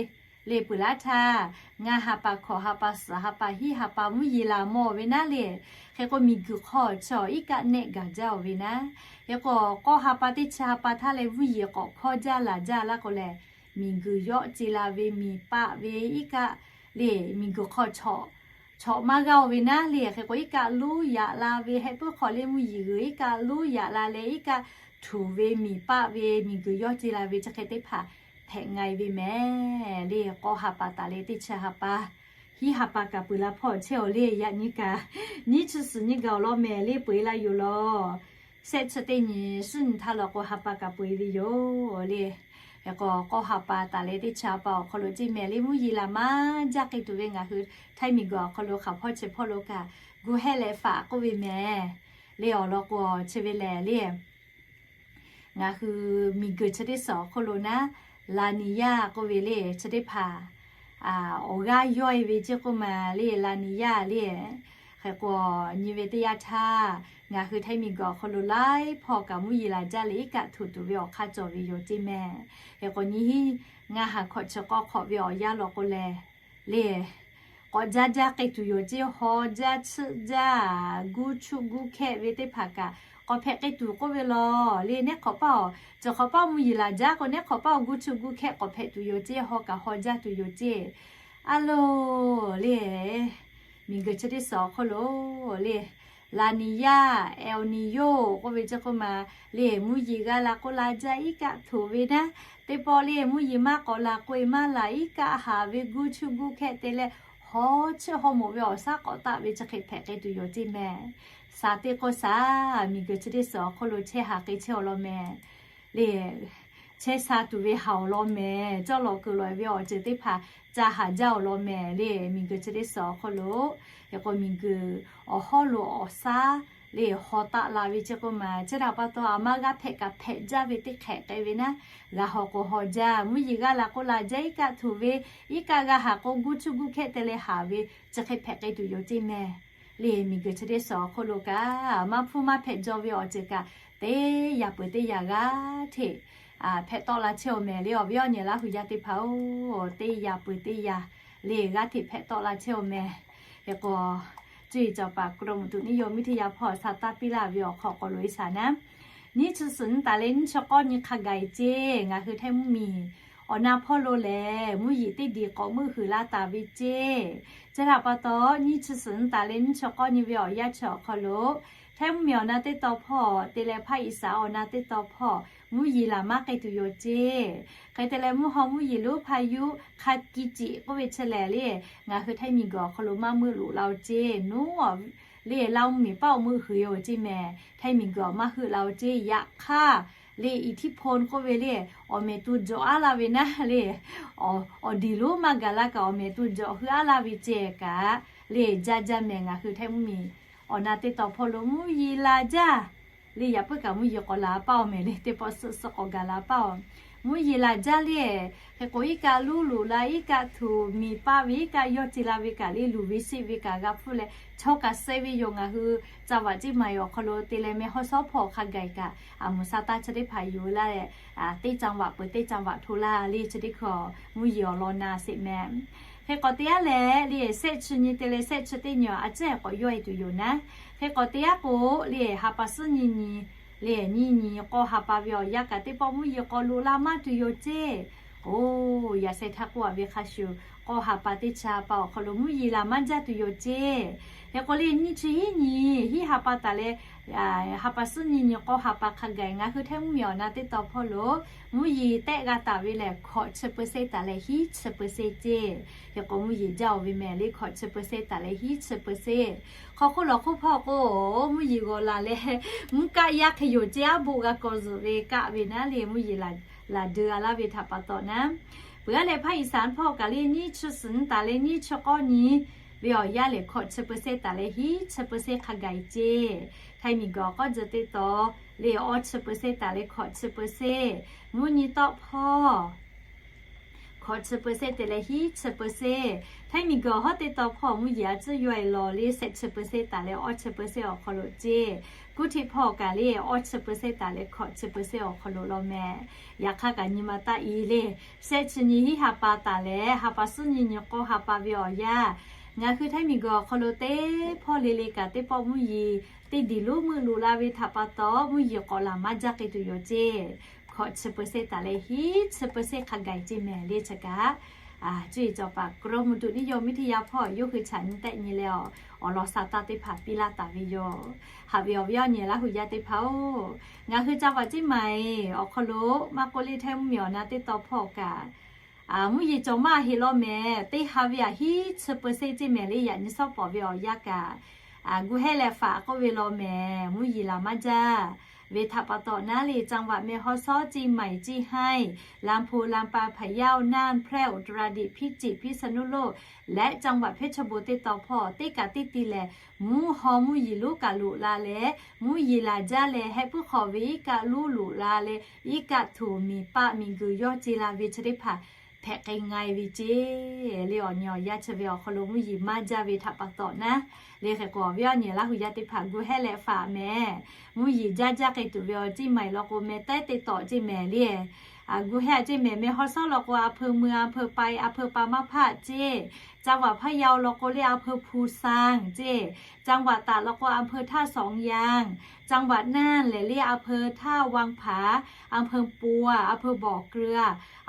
le peuˬ laˇ htaˇ, ngaˇ ha pa hkawꞈ ha pa suhˍ ha pa hiˉ ha pa mvuhˇ yeˬ laˬ mawˬ ve naˉ le. Hk'e k'o miˬguiˬ hk'aw chi awˬ iˉ kaˆ nehˆ gaˬ jaˇ oˬ ve naˉ. Hk'e k'o k'awˇ ha pa teˇ chi ha pa htaˇ leh mvuhˇ yeˬ k'awꞈ hkawˇ jaˇ laˬ jaˇ laˇ k'o lehˬ, miˬguiˬ yawˇ ce la ve miˬ paˆ ve iˉ kaˆ le miˬguiˬ hk'aw chawꞈ maˇ g'aˇ oˬ ve naˉ le. Hk'e k'o iˉ kaˆ lonˉ yaꞈ la ve heh puiˉ hk'aw le mvuhˇ yeˬ g'uiˬ iˉ kaˆ lonˉ yaꞈ la leh iˉ kaˆ htuꞈ ve miˬ paˆ ve miˬguiˬ yawˇ ce la ve chi hk'e teˇ hpaˍ hpehꞈ nga e ve mehˍ. Le k'awˇ ha pa taˍ leh teˇ chi ha pa hiˉ ha pa kaꞈ peuˬ la hpawˇ chehˇ oˬ le. Yaꞈ nyi kaꞈ nyiˇ chi suhˍ nyi gaˬ awˬ lawn mehˍ le peuˬ e la yoˬ law. Shehˆ chi teˇ nyi suhˉ nyi htaˇ law k'o ha pa kaꞈ peuˬ e ve yoˬ le. Hk'e k'o k'awˇ ha pa taˍ leh teˇ chi ha pa awˬ hk'aw lo ceˇ mehˍ le mvuhˇ yeˬ laˬ maˇ jaˇ k'ai tuˬ ve ngaˬ hui Htaiˇ miˬguiˬ awˬ hk'aw lo hk'aˬ hpawˇ chi hpawˇ lo kaꞈ gu heh leh faꞈ k'oˆ ve mehˍ. Le awˬ lawn k'o chi ve lehˬ le ngaˬ hui miˬguiˬ chi teˇ suhˍ awˬ hk'oˆ lo naˉ, La Niña k'oˆ ve le chi teˇ hpaˍ awˬ g'aˇ yawˇ e ve ceˇ k'oˆ ma le La Niña le. Hk'e k'o nyi ve teˇ yanˇ htaˇ, ngaˬ hui Htaiˇ miˬguiˬ awˬ hk'aw lo laiˉ hpawˇ kaꞈ mvuhˇ yeˬ laˬ jaˇ leh iˉ kaˆ htuꞈ tuˬ ve awˬ hk'aˇ cawˬ ve yoˬ ceˇ mehˍ. Hk'e k'o nyiˇ hinˉ ngaˇ ha hkawꞈ chi k'awˇ hk'awꞈ ve awˬ yanˇ law k'o lehˬ le k'awꞈ jaˇ jaˇ k'ai tuˬ yoˬ ceˇ, haw jaˇ chiˆ jaˇ guˇ chuˇ guˇ hkehˆ ve teˇ hpaˍ kaꞈ k'awꞈ hpehꞈ k'ai tuˬ k'oˆ ve law. Le neˉ hk'awꞈ paˇ awˬ, cawˬ hk'awꞈ paˇ mvuhˇ yeˬ laˬ jaˇ k'o neˉ hk'awꞈ paˇ awˬ guˇ chuˇ guˇ hkehˆ k'awꞈ hpehꞈ tuˬ yoˬ ceˇ, haw kaꞈ haw jaˇ tuˬ yoˬ ceˇ. A loˬ le miˬguiˬ chi teˇ suhˍ awˬ hk'oˆ lo le La Niña, El Niño k'oˆ ve ceˇ k'oˆ ma le mvuhˇ yeˬ g'a la k'oˆ la jaˇ iˉ kaˆ htuꞈ ve naˉ, teˇ pawˆ le mvuhˇ yeˬ maˇ k'awꞈ laˬ k'oˆ e maˇ laˬ iˉ kaˆ haˍ ve guˇ chuˇ guˇ hkehˆ te leh haw chiˆ haw moˍ ve awˬ shaˉ k'awꞈ taˆ ve chi hk'e hpehꞈ k'ai tuˬ yoˬ ceˇ mehˍ. Shaˍ teˇ k'oˆ shaˍ, miˬguiˬ chi teˇ suhˍ awˬ hk'oˆ lo chehˇ haˍ k'ai chehˇ awˬ lawn mehˍ le. Chehˇ sha tuˬ ve haˍ awˬ lawn mehˍ. Cawˇ lawˬ kuiˬ lawˬ ve awˬ ceuˬ teˇ hpaˍ ca haˍ jaˇ awˬ lawn mehˍ le. Miˬguiˬ chi teˇ suhˍ awˬ hk'oˆ lo, hk'e k'o miˬguiˬ awˬ hawˉ lo awˬ shaˉ le haw taˆ la ve ceˇ k'oˆ ma, chi htaꞈ pa taw aˬ ma g'a hpehꞈ kaꞈ hpehꞈ jaˇ ve teˇ hk'ehꞈ k'ai ve naˉ, g'a haw k'o haw jaˇ, mvuhˇ yeˬ g'a la k'oˆ la jaˇ iˉ kaˆ htuꞈ ve, iˉ kaˆ g'a haˍ k'o guˇ chuˇ guˇ hkehˆ te leh haˍ ve chi hk'e hpehꞈ k'ai tuˬ yoˬ ceˇ mehˍ. Le miˬguiˬ chi teˇ suhˍ awˬ hk'oˆ lo kaꞈ maˇ hpfuhˇ maˇ hpehꞈ jaw ve awˬ ceuˬ kaꞈ teˇ yaꞈ peuˬ teˇ yaꞈ g'aˇ hteꞈ hpehꞈ tawˆ la chehˇ awˬ mehˍ le. Awˬ viˉ awˬ nyi Laˇ huˍ yaˇ teˇ hpaˍ-oˬ, teˇ yaꞈ peuˬ teˇ yaꞈ le g'aˇ hteꞈ hpehꞈ tawˆ la chehˇ awˬ mehˍ. Hk'e k'o cuˇ yiˍ cawˬ paˍ กรมอุตุนิยมวิทยา hpawˇ sha taˇ piˇ laˇ ve awˬ hk'aw k'awꞈ loꞈ e shaˍ naˉ, nyiˇ chi suhˍ nyi taˍ leh nyiˇ chi k'awˇ nyi hk'a gaˬ e ceˇ. Ngaˬ hui Htaiˇ mvuhˇmiˬ awˬ na hpawˇ lo lehˬ mvuhˇ yeˬ teˇ diˬ k'awꞈ meuˆ huiˍ la taˍ ve ceˇ. Chi htaꞈ pa taw nyiˇ chi suhˍ nyi taˍ leh nyiˇ chi k'awˇ nyi ve awˬ yanˇ chi awˬ hk'aw lo, Htaiˇ mvuhˇmiˬ awˬ na teˇ taw hpawˇ te leh ภาคอีสาน awˬ na teˇ taw hpawˇ mvuhˇ yeˬ laˬ maˇ k'ai tuˬ yoˬ ceˇ. Hk'e te leh mvuhˇ haw mvuhˇ yeˬ lonˉ พายุ Khakichi k'oˆ ve chi lehˬ le, ngaˬ hui Htaiˇ miˬguiˬ awˬ hk'aw lo maˇ meuˆ loꞈ la-o ceˇ. Nuˉ le Laˇ mvuhˇmiˬ paˆ awˬ meuˆ huiˍ yoˬ ceˇ mehˍ. Htaiˇ miˬguiˬ maˇ heuˆ la-o ceˇ. Yaꞈ hk'aˇ le อิทธิพล k'oˆ ve le, awˬ mehˍ to jawꞈ aˉ laˇ ve naˉ le, awˬ diˬ lonˉ maˇ gaˬ la kaꞈ awˬ mehˍ to jawꞈ hui aˉ laˇ ve ceh kaꞈ le, jaˇ jaˇ mehˍ ngaˬ hui Htaiˇ mvuhˇmiˬ awˬ na teˇ taw hpawˇ lo mvuhˇ yeˬ laˬ jaˇ. Le yaꞈ puiˉ kaꞈ mvuhˇ yeˬ k'awꞈ laˬ paˇ awˬ mehˍ le, teˇ pawˆ suhˆ suhˆ k'awꞈ gaˬ la paˇ awˬ. Mvuhˇ yeˬ laˬ jaˇ le, hk'e k'o iˉ kaˆ lonˉ loꞈ la iˉ kaˆ htuꞈ miˬ paˆ ve iˉ kaˆ yawˇ ce la ve kaꞈ le luˬ ve sheˆ ve kaꞈ g'a hpfuhˇ leh chaw kaꞈ suh ve yoˬ. Ngaˬ hui ca vaꞈ ceˇ maˍ awˬ hk'aw lo te leh meh hawˉ shawˉ hpawˇ hk'a gaˬ kaꞈ aˬ moˍ sha taˇ chi teˇ hpaˍ yuˬ laˇ leh teˇ caˇ vaꞈ peuˬ teˇ caˇ vaꞈ hto laˇ le chi teˇ hkui mvuhˇ yeˬ awˬ lawn na sheˍ mehˍ. Hk'e k'awꞈ te yaˇ lehˬ le shehˆ chi nyi te leh shehˆ chi teˇ nyi a ciˉ k'awꞈ yawˇ e tuˬ yoˬ naˉ. Hk'e k'awꞈ te yaˇ k'o le ha pa suhˉ nyi nyi le nyi nyi k'awˇ ha pa ve awˬ yanˇ kaꞈ teˇ pawˆ mvuhˇ yeˬ k'awꞈ loꞈ la maˇ tuˬ yoˬ ceˇ. Oˬ, yaꞈ sheh htaˇ k'oˆ a ve hk'a shuˍ k'awˇ ha pa teˇ chi ha pa awˬ hk'aw lo mvuhˇ yeˬ laˬ maˇ jaˇ tuˬ yoˬ ceˇ. Hk'e k'o le, nyiˇ chi hiˉ nyi hiˉ ha pa taˍ leh ha pa suhˉ nyi nyi k'awˇ ha pa hk'a gaˬ ngaˬ hui Htaiˇ mvuhˇmiˬ awˬ na teˇ taw hpawˇ lo mvuhˇ yeˬ tehˆ g'a taˍ ve lehˬ, hkawꞈ chi percent taˍ leh hiˉ chi percent ceˇ. Hk'e k'o mvuhˇ yeˬ jaˇ-oˬ ve mehˍ le, hkawꞈ chi percent taˍ leh hiˉ chi percent. Hk'aw hk'oˆ lawˬ hk'oˆ hpawˇ k'o, mvuhˇ yeˬ g'awˬ laˬ leh mvuhˇ kaˆ yaˇ hk'e yoˬ ceˇ, aˉ boˆ g'a kawˬ zuhꞈ ve kaˆ ve naˉ le, mvuhˇ yeˬ laˬ deu a laˇ ve htaꞈ pa taw naˉ, peuˬ aˉ leh ภาคอีสาน hpawˇ kaꞈ le, nyiˇ chi suhˍ taˍ leh nyiˇ chi k'awˇ nyi ve awˬ yanˇ lehˬ, hkawꞈ chi percent taˍ leh hiˉ chi percent hk'a gaˬ ceˇ. Htaiˇ miˬguiˬ awˬ k'awˇ jeh teˇ taw le, awˇ chi percent taˍ leh hkawꞈ chi percent. Mvuhˇ nyi tawˆ hpawˇ hkawꞈ chi percent te leh hiˉ chi percent. Htaiˇ miˬguiˬ awˬ hawˉ teˇ taw hpawˇ mvuhˇ yeˬ a tcuhˇ yaw e lawˬ le, shehˆ chi percent taˍ leh awˇ chi percent awˬ hk'aw lo ceˇ. Kuˇ htiˆ hpawˇ kaꞈ le, awˇ chi percent taˍ leh hkawꞈ chi percent awˬ hk'aw lo law mehˍ. Yaꞈ hk'aˇ kaꞈ nyi ma taˆ e le, shehˆ chi nyi hiˉ ha pa taˍ leh ha pa suhˉ nyi nyi k'awˇ ha pa ve awˬ yanˇ, ngaˬ hui Htaiˇ miˬguiˬ awˬ hk'aw lo teˇ hpawˇ le le kaꞈ teˇ pawˆ mvuhˇ yeˬ teˇ diˬ lonˉ meuˆ loꞈ la ve htaꞈ pa taw, mvuhˇ yeˬ k'awꞈ laˬ maˇ jaˇ k'ai tuˬ yoˬ ceˇ. Hkawꞈ chi percent taˍ leh hiˉ chi percent hk'a gaˬ ceˇ mehˍ le chi kaꞈ, cuˇ yiˍ cawˬ paˍ กรมอุตุนิยมวิทยา hpawˇ yawˇ hui chaꞈ nyi tehˆ nyi leh, awˬ lawn sha taˇ teˇ hpaˍ piˇ laˇ taˍ ve yoˬ. Haꞈ ve awˬ viˉ awˬ nyi Laˇ huˍ yaˇ teˇ hpaˍ-oˬ, ngaˬ hui จังหวัดเชียงใหม่ awˬ hk'aw lo maˇ k'oˆ le, Htaiˇ mvuhˇmiˬ awˬ na teˇ taw hpawˇ kaꞈ mvuhˇ yeˬ cawˬ maˇ heˆ law mehˍ. Teˇ ha ve aꞈ hiˉ chi percent ceˇ mehˍ le, yaꞈ nyi shawˉ pawˍ ve awˬ yanˇ kaꞈ, gu hehˉ leh faꞈ k'oˆ ve law mehˍ, mvuhˇ yeˬ laˬ maˇ jaˇ ve htaꞈ pa taw naˉ le, จังหวัดแม่ฮ่องสอน เชียงใหม่ เชียงราย ลำพูน ลำปาง พะเยา น่าน แพร่ อุตรดิตถ์ พิจิตร พิษณุโลก และจังหวัดเพชรบูรณ์ teˇ taw hpawˇ teˇ kaꞈ teˇ ti lehˬ, mvuhˇ haw mvuhˇ yeˬ lonˉ kaꞈ loꞈ la leh mvuhˇ yeˬ laˬ jaˇ leh hehˆ puiˉ hk'awꞈ ve iˉ kaˆ lonˉ loꞈ la leh, iˉ kaˆ htoꞈ miˬ paˆ miˬ guiˬ yawˇ ce la ve chi teˇ hpaˍ hpehꞈ k'ai nga e ve ceˇ. Le awˬ nyi awˬ yanˇ chi ve awˬ hk'aw lo mvuhˇ yeˬ maˇ jaˇ ve htaꞈ pa taw naˉ le. Hk'e k'o awˬ viˉ awˬ nyi Laˇ huˍ yaˇ teˇ hpaˍ gu hehˉ leh faꞈ mehˍ. Mvuhˇ yeˬ jaˇ jaˇ k'ai tuˬ ve awˬ เชียงใหม่ law k'o meh taiˉ teˇ taw ceˇ mehˍ le. Gu hehˉ a ceˇ mehˍ, แม่ฮ่องสอน law k'o a hpeu mui a hpeu pai a hpeu pa maˇ hpaˆ ceˇ. จังหวัดพะเยา law k'o le a hpeu ภูซาง ceˇ. จังหวัดตาก law k'o a hpeu ท่าสองยาง. จังหวัดน่าน lehˬ le a hpeu ท่าวังผา a hpeu ปัว a hpeu บ่อเกลือ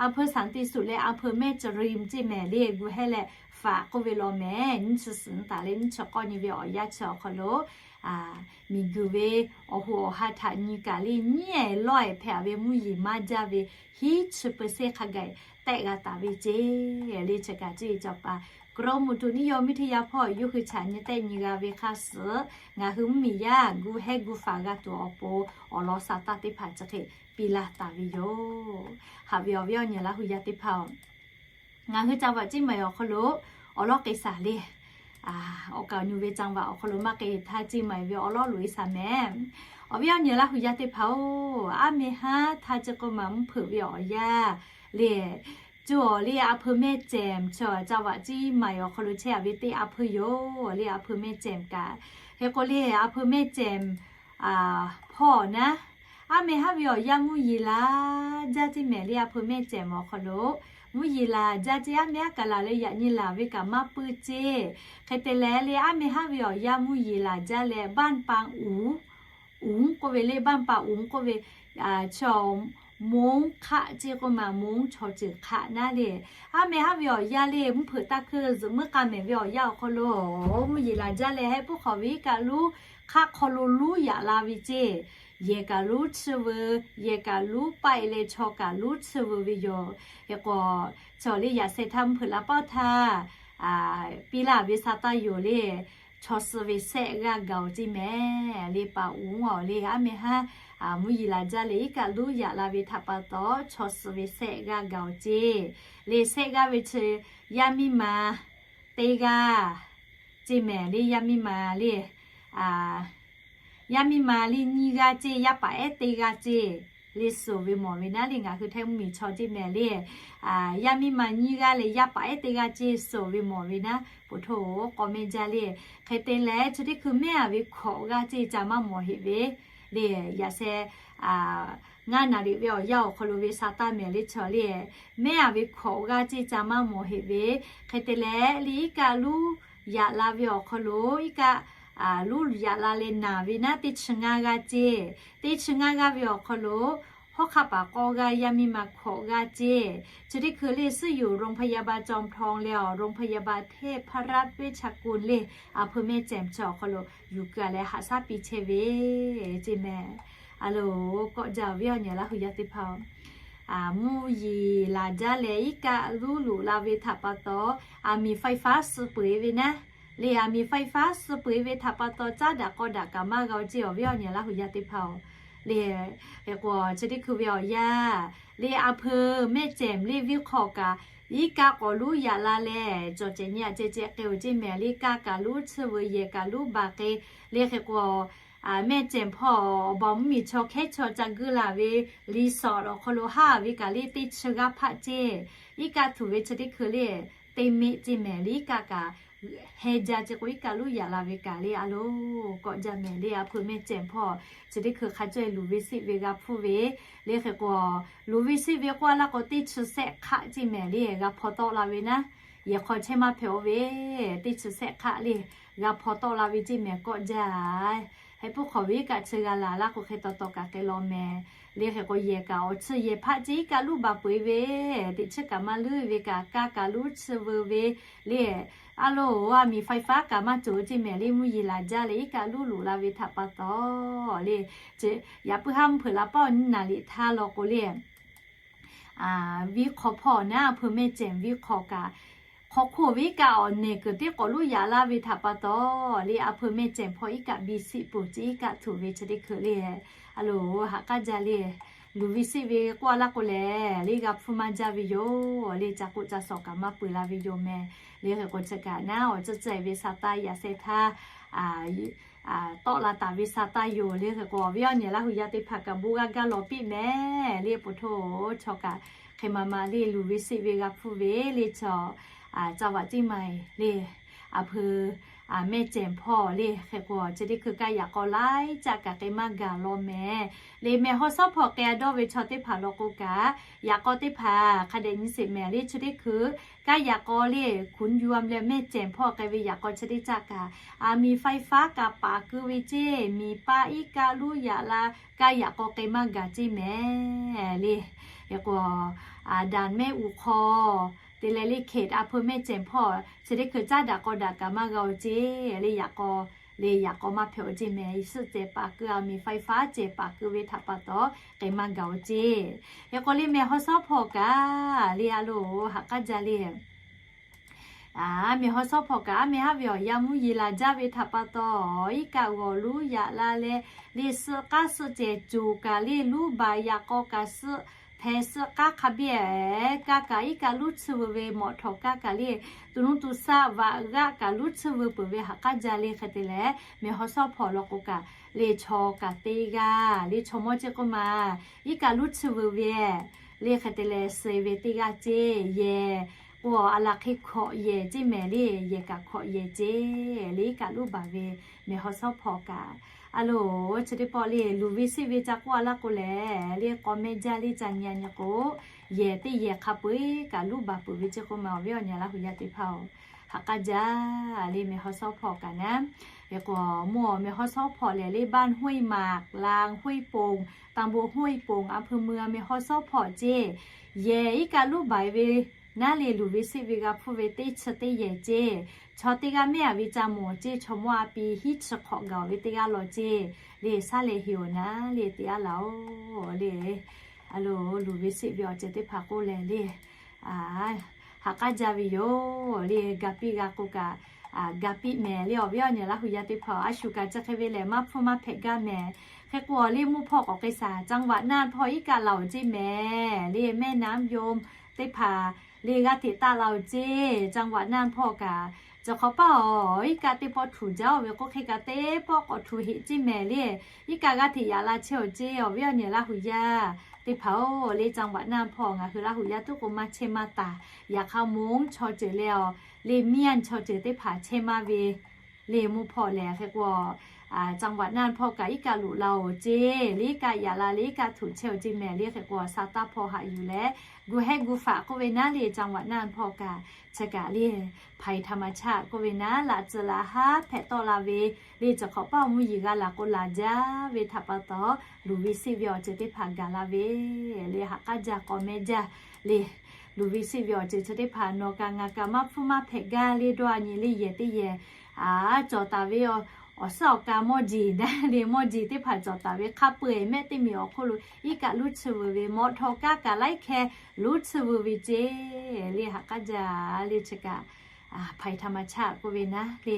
a hpeu สันติสุข leh a hpeu แม่จริม ceˇ mehˍ le. Gu hehˉ leh faꞈ k'oˆ ve law mehˍ. Nyiˇ chi suhˍ taˍ leh nyiˇ chi k'awˇ nyi ve awˬ yanˇ chi awˬ hk'aw lo miˬ guiˬ ve awˬ hoꞈ awˬ ha htaꞈ nyi kaꞈ le, nyiˉ ehˍ lawˇ ehˍ hpehꞈ ve mvuhˇ yeˬ maˇ jaˇ ve hiˉ chi percent hk'a gaˬ tehˆ g'a taˍ ve ceˇ. Le chi kaꞈ cuˇ yiˍ cawˬ paˍ กรมอุตุนิยมวิทยา hpawˇ yawˇ hui chaꞈ nyi tehˆ nyi g'a ve hk'a suhˍ, ngaˬ hui mvuhˇmiˬ yaˇ gu hehˉ gu faꞈ g'a tuˬ awˬ pon awˬ lawn sha taˇ teˇ hpaˍ chi hk'e piˇ laˇ taˍ ve yoˬ. Haꞈ ve awˬ viˉ awˬ nyi Laˇ huˍ yaˇ teˇ hpaˍ-oˬ, ngaˬ hui จังหวัดเชียงใหม่ awˬ hk'aw lo awˬ lawn k'ai shaˍ le. Awˬ kaˍ awˬ nu ve จังหวัด awˬ hk'aw lo maˇ k'ai htaˇ, เชียงใหม่ ve awˬ lawn loꞈ e shaˍ mehˍ. Awˬ viˉ awˬ nyi Laˇ huˍ yaˇ teˇ hpaˍ-oˬ, aˉ meh haˉ htaˇ chi k'oˆ ma mvuhˇ hpeuꞈ ve awˬ yanˇ le, cawˬ awˬ le a hpeu แม่แจ่ม chi จังหวัดเชียงใหม่ awˬ hk'aw lo chehˇ a ve teˇ a hpeu yoˬ le, a hpeu แม่แจ่ม kaꞈ. Hk'e k'o le a hpeu แม่แจ่ม hpawˇ naˉ, aˉ meh haˉ ve awˬ yanˇ mvuhˇ yeˬ laˬ jaˇ ceˇ mehˍ le. A hpeu แม่แจ่ม awˬ hk'aw lo mvuhˇ yeˬ laˬ jaˇ ceˇ, aˉ meh haˉ kaꞈ laˬ leh yaꞈ nyi laˬ ve kaꞈ maˇ puiˉ ceˇ. Hk'e te leh le aˉ meh haˉ ve awˬ yanˇ mvuhˇ yeˬ laˬ jaˇ leh บ้านปางอุ๋ง uˉ k'oˆ ve le, บ้านปางอุ๋ง k'oˆ ve, chaw โม้ง hk'aˆ ceˇ k'oˆ ma, โม้ง chaw ceuˬ hk'aˆ naˉ le. Aˉ meh haˉ ve awˬ yanˇ le mvuhˇ hpeuꞈ taˇ hkui zuhꞈ meuˇ k'a mehˍ ve awˬ yanˇ awˬ hk'aw lo mvuhˇ yeˬ laˬ jaˇ leh hehˆ puiˉ hk'awꞈ ve iˉ kaˆ lonˉ hk'aˆ hk'aw lo lonˉ yaꞈ la ve ceˇ. Yehˬ kaꞈ lonˉ tsuhˇ veu, yehˬ kaꞈ lonˉ paˆ e leh chaw kaꞈ lonˉ tsuhˇ veu ve yoˬ. Hk'e k'o, chaw le yaꞈ sheh htaˇ mvuhˇ hpeuꞈ la paˇ htaˇ piˇ laˇ ve sha taˇ yoˬ le. Chaw suh ve shehˆ g'aˇ gaˬ-oˬ ceˇ mehˍ le. บ้านปางอุ๋ง awˬ le aˉ meh haˉ mvuhˇ yeˬ laˬ jaˇ leh iˉ kaˆ lonˉ yaꞈ la ve htaꞈ pa taw chaw suh ve shehˆ g'aˇ gaˬ-oˬ ceˇ. Le shehˆ g'aˇ ve chi yaˇ miˇ ma teˇ g'aˇ ceˇ mehˍ le. Yaˇ miˇ ma le, yaˇ miˇ ma le nyiˇ g'aˇ ceˇ, yaˇ paˍ ehˉ teˇ g'aˇ ceˇ le. Suhˍ ve mawˬ ve naˉ le, ngaˬ hui Htaiˇ mvuhˇmiˬ chaw ceˇ mehˍ le. Yaˇ miˇ ma nyiˇ g'aˇ leh yaˇ paˍ ehˉ teˇ g'aˇ ceˇ suhˍ ve mawˬ ve naˉ, poˬ htoˇ k'aw mehˆ jaˇ le. Hk'e te leh chi teˇ hkui mehˉ a ve hkawꞈ g'aˇ ceˇ ca maˇ mawˬ heꞈ ve le. Yaꞈ sheh ngaˇ naˍ riꞈ ve awˬ yanˇ awˬ hk'aw lo ve sha taˇ mehˍ le chaw le. Mehˉ a ve hkawꞈ g'aˇ ceˇ ca maˇ mawˬ heꞈ ve. Hk'e te leh le iˉ kaˆ lonˉ yaꞈ la ve awˬ hk'aw lo iˉ kaˆ lonˉ yaꞈ la leh naˬ ve naˉ teˇ chi ngaˇ g'aˇ ceˇ. Teˇ chi ngaˇ g'aˇ ve awˬ hk'aw lo hawˉ hk'aˆ paˍ k'awˇ g'aˇ, yaˇ miˇ ma hkawꞈ g'aˇ ceˇ. Chi teˇ hkui le ซึ่งอยู่โรงพยาบาลจอมทอง le awˬ โรงพยาบาลเทพรัตน์เวชกุล le, a hpu mehˇ cehˬ chi awˬ hk'aw lo yuˬ keu a leh haꞈ shaˉ piˇ chehˇ ve ceˇ mehˍ. A loˬ, kawˆ jaˇ ve awˬ nyi Laˇ hu yaˇ teˇ hpaˍ-oˬ, mvuhˇ yeˬ laˬ jaˇ leh iˉ kaˆ luˉ luꞈ la ve htaꞈ pa taw, aˬ miˍ ไฟฟ้า suh peuˬ-e ve naˉ, le aˬ miˍ ไฟฟ้า suh peuˬ-e ve htaꞈ pa taw caˉ daꞈ k'aw daꞈ kaꞈ maˇ g'a-o ceˇ awˬ viˉ awˬ nyi Laˇ hu yaˇ teˇ hpaˍ-oˬ. Le, hk'e k'o chi teˇ hkui ve awˬ yanˇ, le a hpu mehˇ cehˬ le viˉ hk'aw kaꞈ, iˉ kaˆ k'awꞈ luˉ yaꞈ la leh cawˬ cehˬ nyi aꞈ ceh ceh k'ai-oˬ ceˇ mehˍ. Le kaˆ kaꞈ luˉ chiˇ veu, yehˬ kaꞈ luˉ baˬ k'ai. Le hk'e k'o, mehˇ cehˬ hpawˇ awˬ baˬ mvuhˇ miˬ chaw hkehˉ chaw ca guˇ laˬ ve resort awˬ hk'aw lo haˉ ve kaꞈ le teˇ chi g'aˇ hpaˆ ceˇ. Iˉ kaˆ htuꞈ ve chi teˇ hkui le teˇ meˆ ceˇ mehˍ. Le iˉ kaˆ kaꞈ heh jaˇ ceˇ k'o, iˉ kaˆ luˉ yaꞈ la ve kaꞈ le a loˬ, kawˆ jaˇ mehˍ. Le a hpu mehˇ cehˬ hpawˇ chi teˇ hkui hk'a caweh luˬ ve siˆ ve g'a hpfuhˇ ve, le hk'e k'o, luˬ ve siˆ ve k'oˆ a laˇ k'o teˇ chi sehˆ hk'aˆ ceˇ mehˍ. Le g'a hpaw tawˆ la ve naˉ, yehˬ hk'aw chehˇ maˇ hpehꞈ-o ve, teˇ chi sehˆ hk'aˆ le g'a hpaw tawˆ la ve ceˇ mehˍ, kawˆ jaˇ. Heh puiˉ hk'awꞈ ve iˉ kaˆ chi g'a laˬ laˇ k'o, hk'e taw taw kaꞈ k'ai law mehˍ. Le hk'e k'o, yehˬ kaꞈ awˬ chi yehˬ hpaˆ ceˇ iˉ kaˆ luˉ baˬ peuˬ-e ve, teꞈ chiˉ kaꞈ maˇ luˉ ve kaꞈ, kaˆ kaꞈ luˉ chiˇ veu ve, le a loˬ, aˬ miˍ ไฟฟ้า kaꞈ maˇ cawˬ ceˇ mehˍ. Le mvuhˇ yeˬ laˬ jaˇ leh iˉ kaˆ luˉ luꞈ la ve htaꞈ pa taw, le yaꞈ puiˉ haˉ mvuhˇ hpeuꞈ la paˇ awˬ nyi naˍ liꞈ htaˇ law k'o le, viˉ hk'aw hpawˇ naˉ, a hpu mehˇ cehˬ viˉ hk'aw kaꞈ, hk'aw hk'oˆ ve iˉ kaˆ awˬ nehˬ kuiˬ teˇ k'awꞈ luˉ yaꞈ laˇ ve htaꞈ pa taw, le a hpu mehˇ cehˬ hpawˇ iˉ kaˆ biˇ siˆ peuˬ ceˇ, iˉ kaˆ htuꞈ ve chi teˇ hkui le, a loˬ, haꞈ k'aˉ jaˇ le. Luˬ ve siˆ ve k'oˆ a laˇ k'o lehˬ, le g'a hpfuhˇ maˇ jaˇ ve yoˬ. Le ca k'oˆ ca shawˍ kaꞈ maˇ peu la ve yoˬ mehˍ. Le hk'e k'o, chi kaꞈ naˉ awˬ ceuˬ ceuˬ ve sa taˇ yaꞈ sheh htaˇ tawˆ la taˍ ve sa taˇ yoˬ. Le hk'e k'o, awˬ viˉ awˬ nyi Laˇ hu yaˇ teˇ hpaˍ kaꞈ bon g'a gaˇ lawˬ piˇ mehˍ. Le po htoˇ chaw kaꞈ hk'e ma ma le luˬ ve siˆ ve g'a hpfuhˇ ve le chaw, ca vaꞈ tiˉ ma-e le, a hpu mehˇ cehˬ hpawˇ le hk'e k'o, chi teˇ hkui kaˇ yaꞈ k'aw laiˉ caˆ kaꞈ k'ai maˇ gaˬ law mehˍ. Le mehˬ haw shawˉ hpawˇ k'ai a dawˇ ve chaw teˇ hpaˍ law k'o kaꞈ, yaꞈ k'aw teˇ hpaˍ hk'a dehꞈ nyi sheˍ mehˍ. Le chi teˇ hkui kaˇ yaꞈ k'aw le ขุนยวม leh mehˇ cehˬ hpawˇ k'ai ve yaꞈ k'aw chi teˇ caˆ kaꞈ, aˬ miˍ ไฟฟ้า kaꞈ paˍ keu ve ceˇ, miˬ paˆ iˉ kaˆ luˉ yaꞈ la, kaˇ yaꞈ k'aw k'ai maˇ gaˬ ceˇ mehˍ. Le, hk'e k'o, daˍ mehˆ uˍ hk'aw te leh le hk'e a hpu mehˇ cehˬ hpawˇ chi teˇ hkui caˉ daꞈ k'aw daꞈ kaꞈ maˇ g'a-o ceˇ. Le yaꞈ k'aw, le yaꞈ k'aw maˇ hpehꞈ-o ceˇ mehˍ. Suhˆ cehˬ paˍ keu, aˬ miˍ ไฟฟ้า cehˬ paˍ keu ve htaꞈ pa taw k'ai maˇ gaˬ-o ceˇ. Hk'e k'o le mehˬ haw shawˉ hpawˇ kaꞈ le a loˬ, haꞈ k'aˉ jaˇ le. Mehˬ haw shawˉ hpawˇ kaꞈ aˉ meh haˉ ve awˬ yanˇ mvuhˇ yeˬ laˬ jaˇ ve htaꞈ pa taw, iˉ kaˆ g'awˬ luˉ yaꞈ la leh, le suhˆ k'aˉ suhˆ cehˬ coˬ kaꞈ le luˉ baˬ yaꞈ k'aw kaꞈ suhˆ hpehꞈ suhˆ k'aˉ hk'a biˇ-ehˍ kaˇ kaꞈ iˉ kaˆ luˉ chiˇ veu ve mawꞈ htawˍ kaˇ kaꞈ le, to nuˇ to shaˆ vaꞈ g'aˆ kaꞈ luˉ chiˇ veu peuˬ ve haꞈ k'aˉ jaˇ le. Hk'e te leh mehˬ haw shawˉ hpawˇ law k'o kaꞈ, le chaw kaꞈ teˇ g'aˇ le chaw mawˇ ceˇ k'oˆ ma, iˉ kaˆ luˉ chiˇ veu ve le hk'e te leh suh ve teˇ g'aˇ ceˇ. Yehˬ k'o a laˬ hk'e hkawꞈ yehˬ ceˇ mehˍ. Le yehˬ kaꞈ hkawꞈ yehˬ ceˇ. Le iˉ kaˆ luˉ baˬ ve mehˬ haw shawˉ hpawˇ kaꞈ, a loˬ, chi teˇ pawˆ le luˬ ve siˆ ve ca k'oˆ a laˇ k'o lehˬ, le k'aw meh jaˇ le ca nyi a nyi k'o, yehˬ teˇ yehˬ hk'a peu-eˬ kaꞈ luˉ baˬ peuˬ ve ceˇ k'oˆ ma, awˬ viˉ awˬ nyi Laˇ hu yaˇ teˇ hpaˍ-oˬ, haꞈ k'aˉ jaˇ. Le mehˬ haw shawˉ hpawˇ kaꞈ naˉ, hk'e k'o mvuhˇ awˬ mehˬ haw shawˉ hpawˇ lehˬ le บ้านห้วยหมาก ลางห้วยโป่ง ตำบลห้วยโป่ง อำเภอเมือง mehˬ haw shawˉ hpawˇ ceˇ. Yehˬ iˉ kaˆ luˉ baˬ ve naˉ le luˬ ve siˆ ve g'a hpfuhˇ ve teˇ chi teˇ yehˬ ceˇ. Chaw teˇ g'aˇ mehˆ a ve ca mawˬ ceˇ, chaw mawˇ a pi hiˉ chi hk'awꞈ gaˬ ve teˇ g'aˇ law ceˇ. Le shaˉ leh heˍ-oˬ naˉ le te a laˬ-oˬ le. A loˬ, luˬ ve siˆ ve awˬ ceuˬ teˇ hpaˍ k'oˆ lehˬ le, haꞈ k'aˉ jaˇ ve yoˬ. Le ga piˇ g'a k'o kaꞈ, ga piˇ mehˍ. Le awˬ viˉ awˬ nyi Laˇ hu yaˇ teˇ hpaˍ-oˬ, a shu kaꞈ chi hk'e ve lehˬ maˇ hpfuhˇ maˇ hpehꞈ gaˇ mehˍ. Hk'e k'o le mvuhˇ hpawˇ k'awꞈ k'ai shaˍ, จังหวัดน่าน hpawˇ iˉ kaˆ laˬ-oˬ ceˇ mehˍ. Le แม่น้ำยม teˇ hpaˍ le g'aˇ hteꞈ taˆ la-oˬ ceˇ. จังหวัดน่าน hpawˇ kaꞈ, cawˬ hk'awꞈ paˇ-oˬ, iˉ kaˆ teˇ pawˆ htuˬ jaˇ-oˬ ve k'oˆ hk'e kaꞈ teˇ pawˆ k'awꞈ htuˬ heꞈ ceˇ mehˍ. Le iˉ kaˆ g'aˇ hteꞈ yaꞈ la chehˇ-oˬ ceˇ, awˬ viˉ awˬ nyi Laˇ hu yaˇ teˇ hpaˍ-oˬ. Le จังหวัดน่าน hpawˇ ngaˬ hui Laˇ hu yaˇ tuˉ k'o maˇ chehˇ maˇ taˍ. Yaꞈ hk'aˇ Mongˉ chaw ceuˬ leh awˬ le เมียน chaw ceuˬ teˇ hpaˍ chehˇ maˇ ve. Le mvuhˇ hpawˇ lehˬ hk'e k'o, จังหวัดน่าน hpawˇ kaꞈ iˉ kaˆ loꞈ la-oˬ ceˇ le, iˉ kaˆ yaꞈ la le, iˉ kaˆ htoꞈ chehˇ-oˬ ceˇ mehˍ le. Hk'e k'o, sa taˇ hpawˇ haꞈ yuˬ leh, gu hehˉ gu faꞈ k'oˆ ve naˉ le, จังหวัดน่าน hpawˇ kaꞈ chi kaꞈ le, ภัยธรรมชาติ k'oˆ ve naˉ, laꞈ tcuh laꞈ haˉ hpehꞈ tawˆ la ve le, chi hk'awꞈ paˇ mvuhˇ yeˬ g'a laˬ k'o laˬ jaˇ ve htaꞈ pa taw, luˬ ve seˆ ve awˬ ceuˬ teˇ hpaˍ gaˬ la ve le, haꞈ k'aˉ jaˇ k'awꞈ meh jaˇ le. Luˬ ve seˆ ve awˬ ceuˬ chi teˇ hpaˍ nawˬ kaꞈ ngaˬ kaꞈ maˇ hpfuhˇ maˇ hpehꞈ gaˇ le, dawˇ a nyi le yehˬ teˇ yehˬ a cawˬ taˍ ve awˬ suhˉ awˬ ka mawˇ jeˬ daˇ le, mawˇ jeˬ teˇ hpaˍ cawˬ taˍ ve hk'a peu-eˬ mehˆ teˇ miˬ awˬ hk'oˆ lo iˉ kaˆ luˉ tsuhˇ veu ve, mawˇ htawˇ kaˉ kaꞈ laiˉ hkeh luˉ tsuhˇ veu ve ceˇ le, haꞈ k'aˉ jaˇ le. Chi kaꞈ ภัยธรรมชาติ k'oˆ ve naˉ le,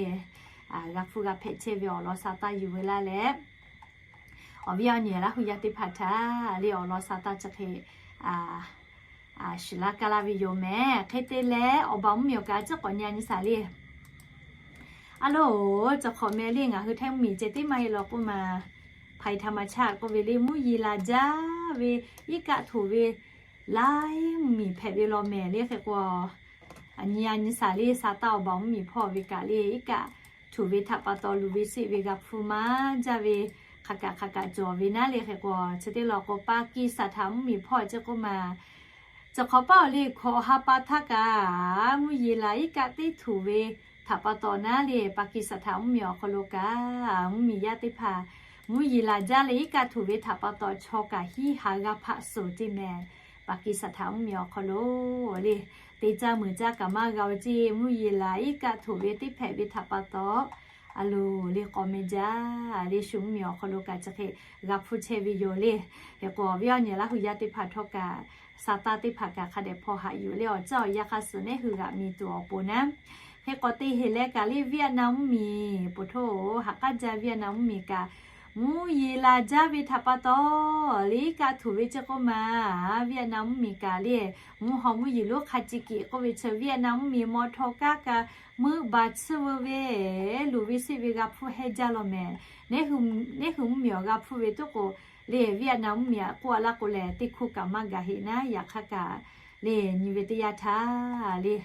g'a hpfuhˇ g'a hpehꞈ chehˇ ve awˬ lawn sa taˇ yuˬ veu laˇ leh, awˬ viˉ awˬ nyi Laˇ hu yaˇ teˇ hpaˍ htaꞈ le awˬ lawn sa taˇ chi hk'e shiˍ laˇ kaˇ laˇ ve yoˬ mehˍ. Hk'e te leh, awˬ baˬ mvuhˇ miˬ awˬ kaꞈ a ciˉ k'awꞈ nyi a nyi shaˍ le. A loˬ, chi hk'awꞈ meh le, ngaˬ hui Htaiˇ mvuhˇ miˬ ceh tiˉ maˇ heˆ law k'oˆ ma, ภัยธรรมชาติ k'oˆ ve le, mvuhˇ yeˬ laˬ jaˇ ve iˉ kaˆ htoꞈ ve laiˉ mvuhˇ miˬ hpehꞈ ve law mehˍ le. Hk'e k'o, a nyi a nyi shaˍ le, sa taˇ awˬ baˬ mvuhˇ miˬ hpawˇ ve kaꞈ le, iˉ kaˆ htoꞈ ve htaꞈ pa taw luˬ ve seˆ ve g'a hpfuhˇ maˇ jaˇ ve hk'aˬ kaꞈ hk'aˬ kaꞈ cawˬ ve naˉ le. Hk'e k'o, chi teˇ law k'o, Paˍkiˍsaˍtanˍ mvuhˇ miˬ hpawˇ a ciˉ k'oˆ ma, chi hk'awꞈ paˇ awˬ le hkawꞈ ha pa htaˇ kaꞈ mvuhˇ yeˬ laˬ iˉ kaˆ teˇ htoꞈ ve htaꞈ pa taw naˉ le, Paˍkiˍsaˍtanˍ mvuhˇ miˬ awˬ hk'aw lo kaꞈ mvuhˇ miˬ yaˇ teˇ hpaˍ mvuhˇ yeˬ laˬ jaˇ leh, iˉ kaˆ htoꞈ ve htaꞈ pa taw chaw kaꞈ hiˉ ha g'aˇ hpaˆ suhˍ ceˇ mehˍ. Paˍkiˍsaˍtanˍ mvuhˇ miˬ awˬ hk'aw lo le, te caˇ meuˬ caˇ kaꞈ maˇ g'a-oˬ ceˇ, mvuhˇ yeˬ laˬ iˉ kaˆ htoꞈ ve teˇ hpehꞈ ve htaꞈ pa taw, a loˬ le k'awꞈ meh jaˇ le, shu mvuhˇ miˬ awˬ hk'aw lo kaꞈ chi hk'e g'a hpfuhˇ chehˇ ve yoˬ le. Hk'e k'o, awˬ viˉ awˬ nyi Laˇ hu yaˇ teˇ hpaˍ htawˇ kaꞈ, sa taˇ teˇ hpaˍ kaꞈ hk'a dehꞈ hpawˇ haꞈ yuˬ le, awˬ caˇ awˬ yaˇ hk'a suhˍ neˉ hui g'aꞈ miˬ tuˬ awˬ pon naˉ. Hk'e k'awꞈ te heˍ leh kaꞈ le, Vietnam mvuhˇ miˬ poˬ htoˇ haꞈ k'aˉ jaˇ, Vietnam mvuhˇ miˬ kaꞈ mvuhˇ yeˬ laˬ jaˇ ve htaꞈ pa taw, le iˉ kaˆ htoꞈ ve ciˉ k'oˆ ma, Vietnam mvuhˇ miˬ kaꞈ le, mvuhˇ haw mvuhˇ yeˬ lonˉ hk'a ci kiꞈ k'oˆ ve chi Vietnam mvuhˇ miˬ mawˇ htawˇ kaˉ kaꞈ meuˆ baˬ tsuhˇ veu ve, luˬ ve seˆ ve g'a hpfuhˇ hehnˇ jaˇ law mehˍ. Neˉ hui mvuhˇ miˬ awˬ g'a hpfuhˇ ve tuˉ k'o, le Vietnam mvuhˇ miˬ aꞈ k'oˆ a laˇ k'o lehˬ, teˇ hkuˇ kaꞈ maˇ gaˬ heˆ naˉ. Yaꞈ hk'aˇ kaꞈ le, nyi ve teˇ yanˇ htaˇ le,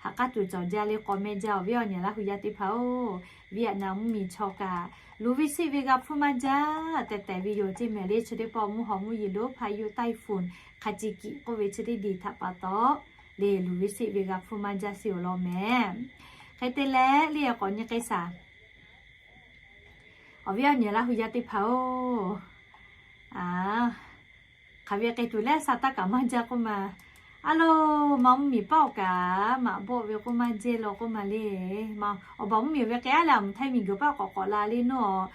haꞈ k'aˉ tuˬ cawˬ jaˇ le, k'awꞈ meh jaˇ, awˬ viˉ awˬ nyi Laˇ hu yaˇ teˇ hpaˍ-oˬ. Vietnam mvuhˇ miˬ chaw kaꞈ luˬ ve seˆ ve g'a hpfuhˇ maˇ jaˇ tehꞈ tehꞈ ve yoˬ ceˇ mehˍ le. Chi teˇ pawˆ mvuhˇ haw mvuhˇ yeˬ lonˉ พายุไต้ฝุ่น hk'a ci kiꞈ k'oˆ ve chi teˇ diˬ htaꞈ pa taw, le luˬ ve seˆ ve g'a hpfuhˇ maˇ jaˇ sheˍ-oˬ law mehˍ. Hk'e te leh le, k'awꞈ nyi k'ai shaˍ. Awˬ viˉ awˬ nyi Laˇ hu yaˇ teˇ hpaˍ-oˬ, a, hk'aˬ ve k'ai tuˬ leh sa taˇ kaꞈ maˇ jaˇ k'oˆ ma. A loˬ, ma mvuhˇ miˬ paˆ awˬ kaꞈ maꞈ bawˆ ve k'oˆ maˇ jehˇ law k'oˆ ma le. Ma awˬ baˬ mvuhˇ miˬ ve k'ai a leh, a mvuhˇ Htaiˇ miˬ guiˬ paˆ k'awꞈ k'awꞈ la le nawˉ.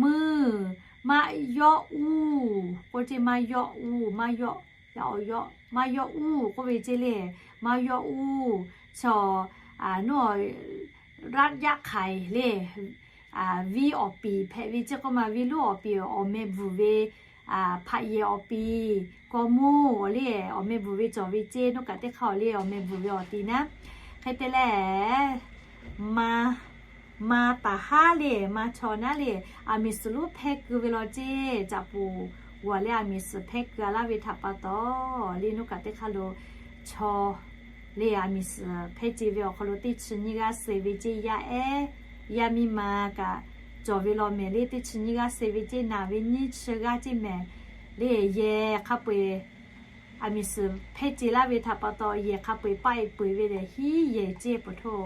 Meuˇ, maˇ yawˆ uˇ k'oˆ ceˇ, maˇ yawˆ uˇ, maˇ yawˆ, maˇ yawˆ uˇ k'oˆ ve ceˇ le. Maˇ yawˆ uˇ, chaw, a, nawˉ, raˆ yaˇ hk'aiˍ le, viˇ awˬ piˍ hpehꞈ ve ceˇ k'oˆ ma, viˇ lonˉ awˬ piˍ awˬ meh bvuhˬ ve, hpaꞈ yehˬ awˬ piˍ, kaw moˇ awˬ le, awˬ meh bvuhˬ ve cawˬ ve ceˇ, nawˉ kaꞈ teˇ hk'aˇ awˬ le awˬ meh bvuhˬ ve awˬ ti naˉ. Hk'e te leh, ma, ma taˍ haˉ le, ma chaw naˉ le, aˬ miˍ suhˍ lonˉ hpehˇ keu ve law ceˇ. Caꞈ poˬ g'awˬ leh aˬ miˍ suhˍ hpehˇ keu a laˇ ve htaꞈ pa taw, le nawˉ kaꞈ teˇ hk'aˇ lo chaw le aˬ miˍ suhˍ hpehˇ ce ve awˬ hk'aw lo teˇ chi nyiˇ g'aˇ suh ve ceˇ, yaˇ ehˉ yaˇ miˇ ma kaꞈ cawˬ ve law mehˍ le. Teˇ chi nyiˇ g'aˇ suh ve ceˇ, naˬ ve nyiˇ chi g'aˇ ceˇ mehˍ le. Yehˬ hk'a peu-eˬ aˬ miˍ suhˍ hpehˇ ce laˇ ve htaꞈ pa taw, yehˬ hk'a peu-eˬ paˆ e peu-eˬ ve lehˬ, hiˉ yehˬ ceˇ poˬ htoˇ